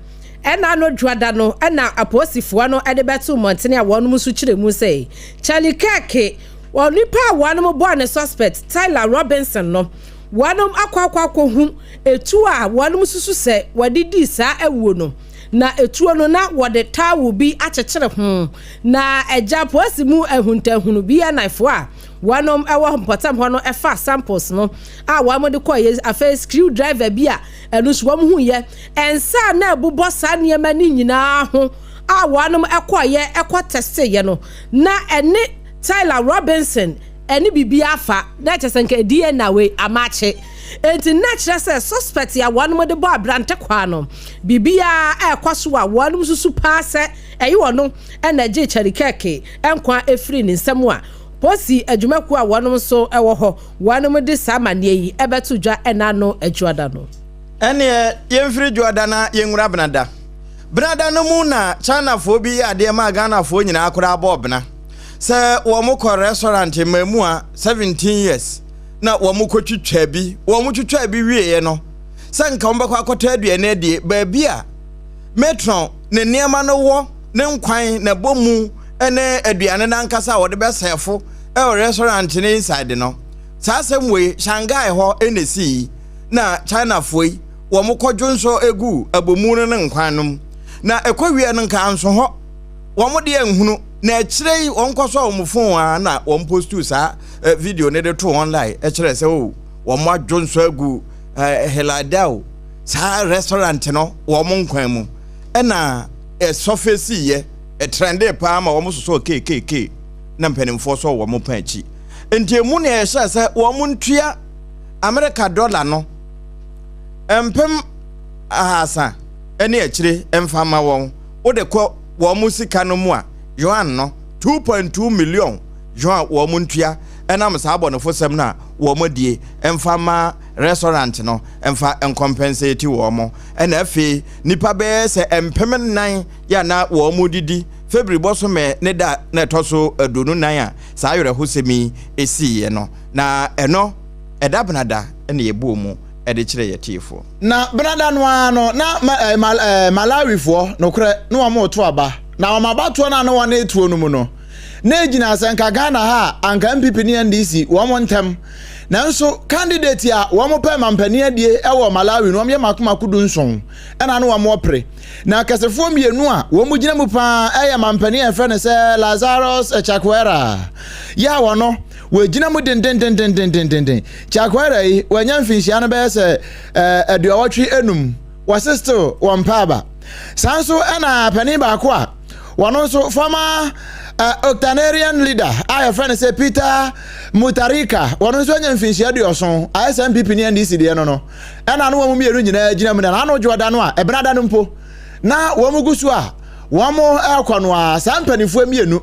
Ɛna ano dwoada no na apolisifoɔ no de bɛtoo mmɔntene a wɔnom nso kyerɛ mu sɛ Charlie Kirk, onipa a wɔnom bɔɔ ne suspect Tyler Robinson no, wɔnom akɔ akɔ akɔhu etuo a wɔnom susu sɛ wɔde dii saa awuo no. Na etuo no na wɔde towel bi akyekyere ho. Na agya apolisi mu ahuntahunu BNI foɔ a wɔnom wɔ mpɔtam hɔ no faa samples no a wɔn de kɔeɛ, afei screw driver bi a ɛno nso wɔn huiɛ, nsa a na ɛbobɔ saa nneɛma no nyinaa ho a wɔnom kɔeɛ kɔ testeeɛ no, na ɛne Tyler Robinson ɛne biribiara fa, na kyerɛ sɛ nka DNA wei amakye. Enti na kyerɛ sɛ suspect a wɔnom de bɔ aberante kwaa no, biribiara ɛrekɔ so a wɔnom susu paa sɛ ɛyɛ ɔno na ɛgyee Charlie Kirk nkwa firii ne nsam a Polisi adwumakuo a wɔnom nso wɔ hɔ, wɔnom de saa amaneɛ yi bɛto dwa ɛna ano Dwoada no. Ɛnneɛ yɛmfiri Dwoada na yɛnwura Benada. Benada no mu na Chinafoɔ bi yɛ adeɛ maa Ghanafoɔ nyinaa koraa bɔɔ bena. sɛ wɔn kɔ restaurant mmaamua 17 years na wɔn kɔ twitwa bi, wɔn twitwa bi wieɛ no, sɛ nka wɔn bɛkɔ akɔtɔ aduane adie baabi a matron ne nneɛma no wɔ ne nkwan na ɛbɔ mu ne aduane no ankasa a wɔde bɛsɛɛfo ɛwɔ restaurant no inside no. Saa asɛm wei Shanghai hɔ na esii na Chinafoɔ yi wɔn kɔ dwonsɔ egu abomu no ne nkwan no mu na ɛkɔ wie no nka anso hɔ wɔn deɛ nhunu na akyire yi wɔn kɔ sɔ wɔn phone a na wɔn postu saa eh, video no de to online ɛkyerɛ sɛ o oh, wɔn adwonsɔ agu eh, Heladao saa restaurant no wɔn nkwan mu ɛna ɛsɔfɛsi yɛ ɛtrɛnde paa ma wɔn sosɔ keekeke na mpanimfoɔ sɔ wɔn pɛn akyi. Nti emu nea yɛhyɛɛ sɛ wɔn ntua Amerika dɔla no 3000 ne akyire mfa mma wɔn. Wode kɔ wɔn sika no mu a, yuan no, 2.2 million yuan wɔn ntua ɛnam saa abɔnefosɛm no a wɔn adie mfa mma restaurant no mfa nkɔmpɛnseti wɔn. Ɛna afei nnipa bɛyɛ sɛ 4000 yɛ a na wɔn didi Febri bɔsome ne da na ɛtɔ so 24 a saa awerɛhosɛm yi siiɛ no, na ɛno, ɛda benada na yɛbɔɔ mu de kyerɛɛ yɛn atiefoɔ. Na benada no ara no, na ma, eh, ma, eh, Malawifoɔ, nokorɛ, na wɔn reto aba. Na wɔn abatoɔ no a na wɔn retoɔ no mu no, na ɛgyina sɛ nka Ghana ha a, anka NPP ne NDC wɔn ntɛm. Nanso, candidate a wɔn pɛ mampanin adie wɔ Malawi no, wɔn yɛ mako mako 17, ɛna na wɔn repere. Na akɛsefoɔ mmienu a wɔn gyina mu paa yɛ mampanin a yɛfrɛ no sɛ Lazarus Chakwera yɛ a wɔno wɔgyina mu dendendendendendenden. Chakwera yi wanya mfinhyia no bɛyɛ sɛ 85, wɔse still wɔmpɛ aba. Saa nso ɛna panin baako a wɔno nso former octonarian leader a yɛfrɛ no sɛ Peter Mutharika, wɔno nso anya mfinhyia 70, ayɛ sɛ NPP ne NDC deɛ no no. Ɛna no wɔn mmienu nyinaa gyina mu na n'ano dwo da no a ɛbena da no mpo na wɔn gu so a wɔn rekɔ no a saa mpanimfoɔ mmienu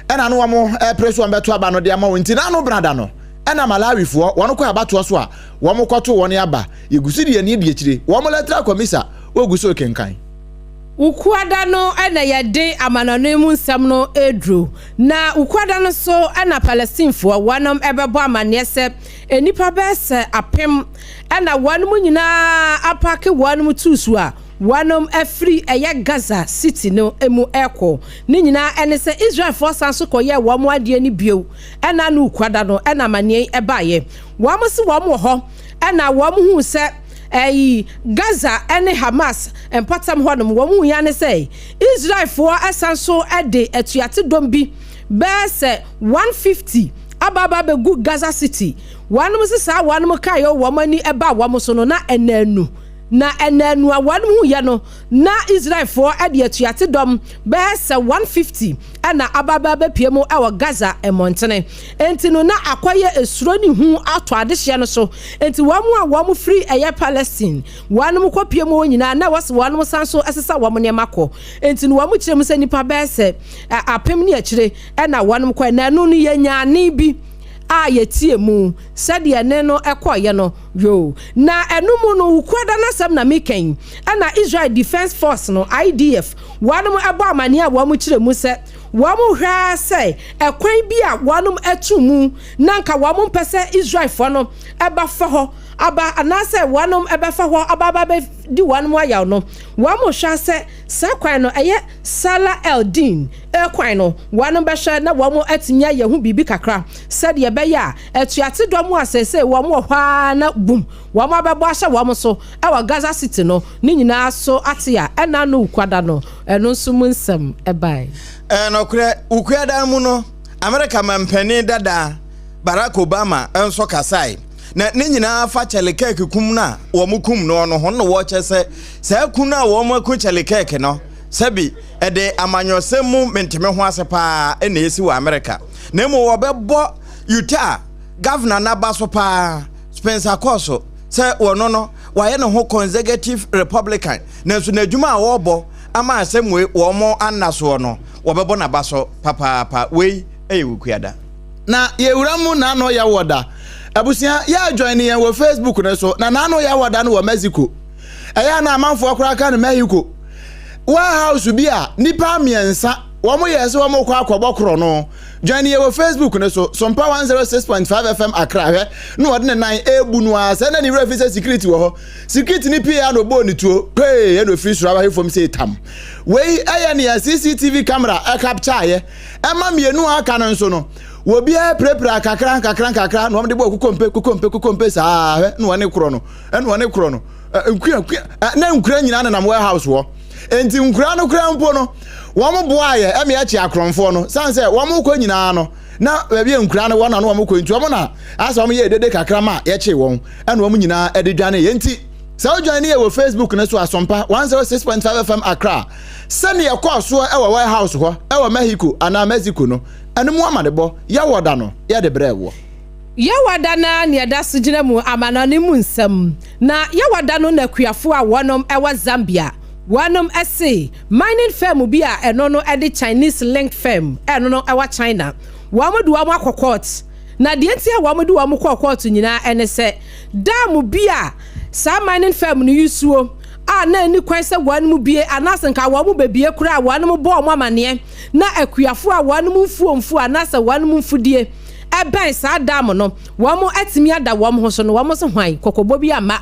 ɛna no wɔn repere so wɔn bɛto aba no de ama wɔn nti n'ano bena da no ɛna Malawifoɔ wɔn kɔ abatoɔ so a wɔn kɔto wɔn aba yɛgu so de ani di akyire wɔn lɛtra kɔmisa wɔgu so kenkan. Wukuada no na yɛde amanɔne mu nsɛm no reduru, na Wukuada no so na Palestinefoɔ wɔnom bɛbɔ amanneɛ sɛ nnipa bɛyɛ sɛ apem na wɔnom nyinaa apaake wɔnom tuusu a wɔnom afiri ɛyɛ Gaza city no mu rekɔ. Ne nyinaa ɛne sɛ Israelfoɔ san so kɔyɛɛ wɔn adeɛ no bio ɛna no Wukuada no na amanneɛ yi baeɛ. Wɔn se wɔn wɔ hɔ na wɔn huu sɛ ɛyi Gaza ne Hamas mpɔtam hɔnom wɔn hui ara ne sɛ Israelfoɔ san so de atuate dɔm bi bɛyɛ sɛ 150 aba aba abɛgu Gaza City. Wɔnom se saa wɔnom kaeɛ o wɔn ani baa wɔn so no na ɛnaanu na ɛnaanu a wɔnom huiɛ no na Israelfoɔ de atuate dɔm bɛyɛ sɛ 150 na aba aba abɛpue mu wɔ Gaza mmɔntene. Enti no na akɔyɛ esuro ne hu atɔ adehyeɛ no so. Enti wɔn a wɔn firi ɛyɛ Palestine wɔnom kɔ pue mu hɔ nyinaa na ɛwɔ se wɔnom san so sesa wɔn nneɛma kɔ. Enti no wɔn kyerɛ mu sɛ nnipa bɛyɛ sɛ apem ne akyire na wɔnom kɔɛ. Na ɛno no yɛnyaa nne bi a yɛtie mu sɛdeɛ nne no kɔeɛ no yoo. Na ɛno mu no Wukuada no asɛm na meka yi, ɛna Israel Defense Force no, IDF, wɔnom bɔ amaneɛ a wɔn kyerɛ mu sɛ Wɔhwɛ ara sɛ ɛkwan bi a wɔnom atu mu na anka wɔn mpɛ sɛ Israelfoɔ no ba fa hɔ aba anaasɛ wɔnom bɛfa hɔ aba aba bɛdi wɔnom ayaw no, wɔhwɛ ara sɛ saa kwan no ɛyɛ Salah el Din kwan no, wɔnom bɛhwɛ na wɔn atumi ayɛ ho biribi kakra sɛdeɛ ɛbɛyɛ a atuate dɔm a seesei wɔn wɔ hɔ ara na bum wɔn abɛbɔ ahyɛ wɔn so wɔ Gaza City no ne nyinaa so ate a ɛna no Wukuada no ɛno nso mu nsɛm bae. Ɛyɛ nokorɛ, Wukuada no mu no, Amerika manpanin dada Barack Obama nso kasae, na ne nyinaa fa Charlie Kirk kum no a wɔkum noɔ no ho. Na wɔkyɛ sɛ saa ku no a wɔaku Charlie Kirk no, sɛbi ɛde amanyɔsɛm mu mente-me-ho-ase paa na ɛsi wɔ Amerika, na mmom wɔbɛbɔ Utah Governor no aba so paa, Spencer Kɔɔ sɛ wɔno no wayɛ ne ho Conservative Republican, nanso n'adwuma a ɔrebɔ ama asɛm wei wɔn anna soɔ no, wɔbɛbɔ n'aba so papaapa. Wei yɛ Wukuada. Na yɛwura mu n'ano yɛ wɔ da. Abusua, yɛ join yɛn wɔ Facebook no so, na n'ano yɛ wɔ da no wɔ Mexico. Ɛyɛ a na amanfoɔ koraa ka no Mexico. Warehouse bi a nnipa mmiɛnsa. Wɔn yɛɛ sɛ wɔn rekɔ akɔbɔ korɔno. Join yɛ wɔ Facebook no so, Sompa 106.5 FM Accra hwɛ na ɔde ne nan ɛrebu no ara sɛ na ne werɛ fi sɛ security wɔ hɔ. Security no pie a na ɔbɔɔ ne tuo pee ɛna ɔfiri soro abɛhwe fam sɛ tam. Wei ɛyɛ nea CCTV camera ɛkapkyaeɛ. Ɛma mmienu a aka no nso no, wɔbiara pirapira kakra nkakra nkakra na wɔde bɔɔ kokompe kokompe kokompe saa hwɛ na wɔne korɔ no ɛna wɔne korɔ no nkua nkua na nkura nyinaa nenam warehouse hɔ. Enti nkura no koraa mpo no, wɔn boaeɛ ɛma yɛkye akorɔmfoɔ no, sane sɛ wɔn kɔ nyinaa no, na baabi a nkura no wɔ na no wɔn kɔ, nti wɔn na asɛ wɔn yɛɛ dede kakra ma yɛkye wɔn, ɛna wɔn nyinaa ɛde dwane yɛ. Nti sɛ wodwane ne yɛ wɔ Facebook no so Asompa 106.5 FM Accra, sɛdeɛ ɛkɔɔ soɔ ɛwɔ warehouse hɔ ɛwɔ Mexico anaa Mexico no, ɛno mu amanebɔ yɛwɔ da no yɛde brɛɛ woɔ. Yehowa da no ara na ɛda so gyina mu amanɔne mu nsɛm. Na Yehowa da no na akuafo a wɔnom wɔ Zambia wɔnom se mining firm bi a ɛno no de Chinese linked firm a ɛno no wɔ China wɔn de wɔn akɔ court. Na deɛ nti a wɔn de wɔn kɔɔ court nyinaa ɛne sɛ dam bi a saa mining firm no yusuo a na ɛni kwan sɛ wɔnom bie anaasɛ nka wɔn bɛbie koraa wɔnom bɔɔ wɔn amaneɛ na akuafo a wɔnom mfuo mfuo anaasɛ wɔnom mfudie ɛbɛn saa dam no, wɔatumi ada wɔn ho so no, wɔn se hwan? Kɔkɔbɔ bi amma.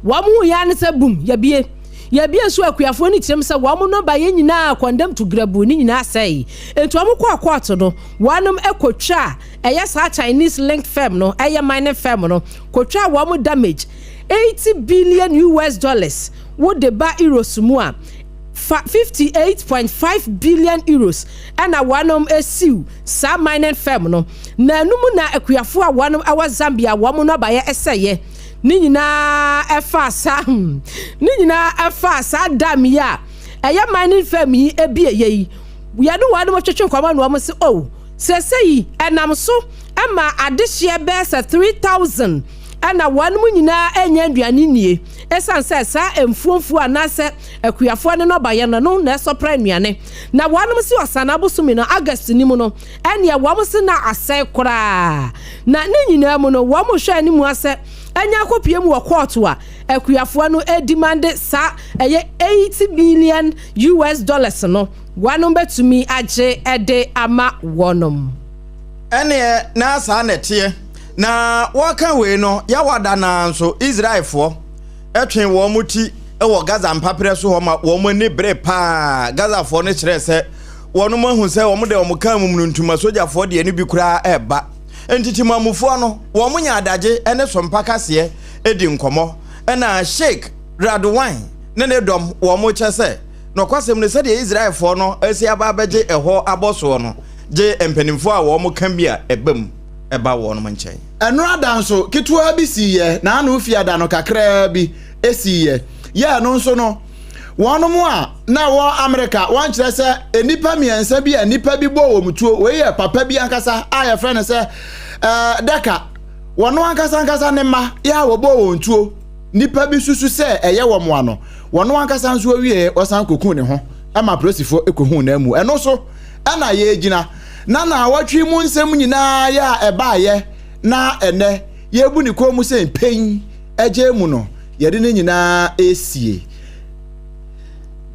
Wɔn hu yɛ ara ne sɛ bum, yɛabue. Yɛabue nso akuafoɔ no kyerɛm sɛ wɔn nnɔbaeɛ nyinaa condemn to grabu ne nyinaa asɛe. Enti wɔn kɔɔ kɔɔto no, wɔnom kɔtwaa ɛyɛ saa Chinese linked firm no, ɛyɛ mining firm no, kɔtwaa wɔn damage 80 billion US dollars, wode ba Euros mu a, fa 58.5 billion euros ɛna wɔnom siw saa mining firm no, na ɛno mu na akuafoɔ a wɔnom ɛwɔ Zambia wɔn nnɔbaeɛ ɛsɛeɛ ne nyinaa ɛfaa saa ne nyinaa ɛfaa saa dam yi a ɛyɛ mining firm yi ebieɛ yi yɛne wɔnom twetwe nkɔmɔ na wɔn se oh sɛsɛyi ɛnam so ɛma adehyeɛ bɛyɛ sɛ 3000 ɛna wɔnom nyinaa ɛnya aduane nnie ɛsiane sɛ saa mfuomfuo anaasɛ akuafoɔ no nnɔbaeɛ no ɛno na ɛsɔpra nnuane Na wɔnom se Ɔsannaa bosome no, August, no mu no, ɛneɛ wɔn se na asɛe koraa. Na ne nyinaa mu no, wɔn hwɛ anim a sɛ anya akɔpue mu wɔ kɔɔto a, akuafoɔ no redimande saa ɛyɛ 80 million US dollars no, wɔnom bɛtumi agye de ama wɔnom. Ɛnneɛ na saa na ɛteɛ. Na wɔreka wei no, Yawada no ara nso, Israelfoɔ twee wɔn ti wɔ Gaza mpaperɛ so hɔ ma wɔn ani bere paa. Gazafoɔ no kyerɛɛ sɛ wɔn ahu sɛ wɔn de wɔn kaa mumunu sogyafoɔ deɛ no bi koraa ɛreba. Enti temamufoɔ no, wɔn nya adagye ne sompa kaseɛ di nkɔmmɔ. Ɛna Sheikh Radwan ne ne dɔm wɔn kyɛ sɛ nɔkwasɛm no sɛdeɛ Israelfoɔ no asi aba abɛgye ɛhɔ abɔsoɔ no gye mpanimfoɔ a wɔn ka bi a ɛba mu ɛba wɔn nkyɛn. Ɛno ada nso, ketewa bi siiɛ, n'ano fi ada no kakraa bi siiɛ. Yɛ ɛno nso no, wɔnom a na wɔ Amerika, wɔnkyerɛ sɛ nnipa mmiɛnsa bi a nnipa bi bɔɔ wɔn tuo, wei yɛ papa bi ankasa a yɛfrɛ no sɛ ɛɛ Dɛka, wɔn ankasa ankasa ne mma yɛ a wɔbɔɔ wɔn tuo, nnipa bi susu sɛ ɛyɛ wɔn ano, wɔn ankasa nso wɔwieɛ wɔsan kɔkuu ne ho ma apolisifoɔ kɔhuu n'amu. Ɛno so ɛna yɛgyina. Na naawɔtwe mu nsɛm nyinaa yɛ a ɛbaeɛ na ɛnnɛ yɛrebu ne kɔn mu sɛ mpɛn agyae mu no, yɛde ne nyinaa resie.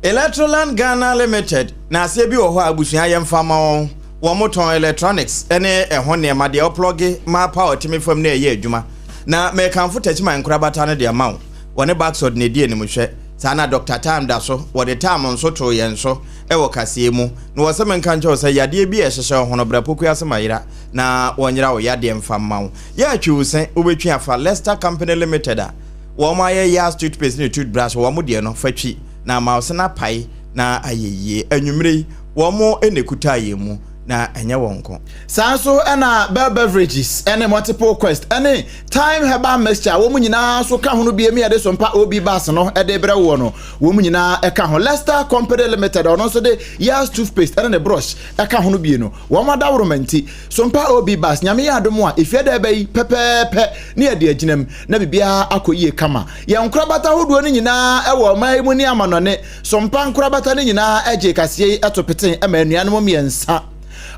Electroland Ghana Limited na aseɛ bi wɔ hɔ a abusua yɛmfa ma wɔn. Wɔn tɔn electronics ne ɛho nneɛma deɛ ɔplɔge ma power tumi fam na ɛyɛ adwuma. Na mekamfo Techiman nkorabata no de ama wo. Wɔne Baxod na ɛdi animhwɛ. Saa na Doctor Time da so. Wɔde Time nso too yɛn so wɔ kaseɛ mu. Na wɔ sɛ menka nkyerɛ wo sɛ yadeɛ bi a ɛhyehyɛ wo ho no, bra Pokuase ma yera na wɔnyera wo yadeɛ mfa mma wo. Yɛ atwi wo se, wobɛtwi afa Lester Company Limited a wɔn ayɛ Yas toothpaste ne toothbrush, wɔn deɛ no, fa twi na ama wo se no apae na ayɛ yie. Anwumerɛ yi, wɔn na ɛkutaa yɛn mu, na ɛnyɛ wɔn nko. Saa nso na Bell Beverages ne Multiple Quest ne Thyme Herbal Mixture a wɔn nyinaa nso ka ho no bi emi yɛde Sompa OB Bus no de brɛ woɔ no, wɔn nyinaa ka ho. Lester Company Limited a ɔno nso de Yaz Toothpaste ne ne brush ka ho no bi no, wɔn adaworoma nti, Sompa OB Bus, Nyame yɛ adom a, efie da ɛbɛ yi pɛpɛɛpɛ ne yɛde agyina mu na biribiara akɔ yie kama. Yɛn nkorabata ahodoɔ no nyinaa wɔ ɔman yi mu ne amanɔne. Sompa nkorabata no nyinaa gyee kaseɛ yi to petee ma anuanom mmiɛnsa,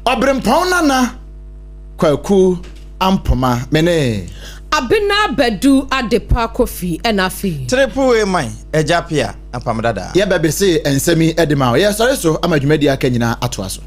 Ɔberempɔn Nana Kwaku Ampoma, me ne. Abena Badu Adepa Kofi ɛna afei. Triple A man, Agya Pia. Apam Dada. Yɛbɛbese nsɛm yi de ma wo. Yɛsɔre so ama dwumadi aka nyinaa atoa so.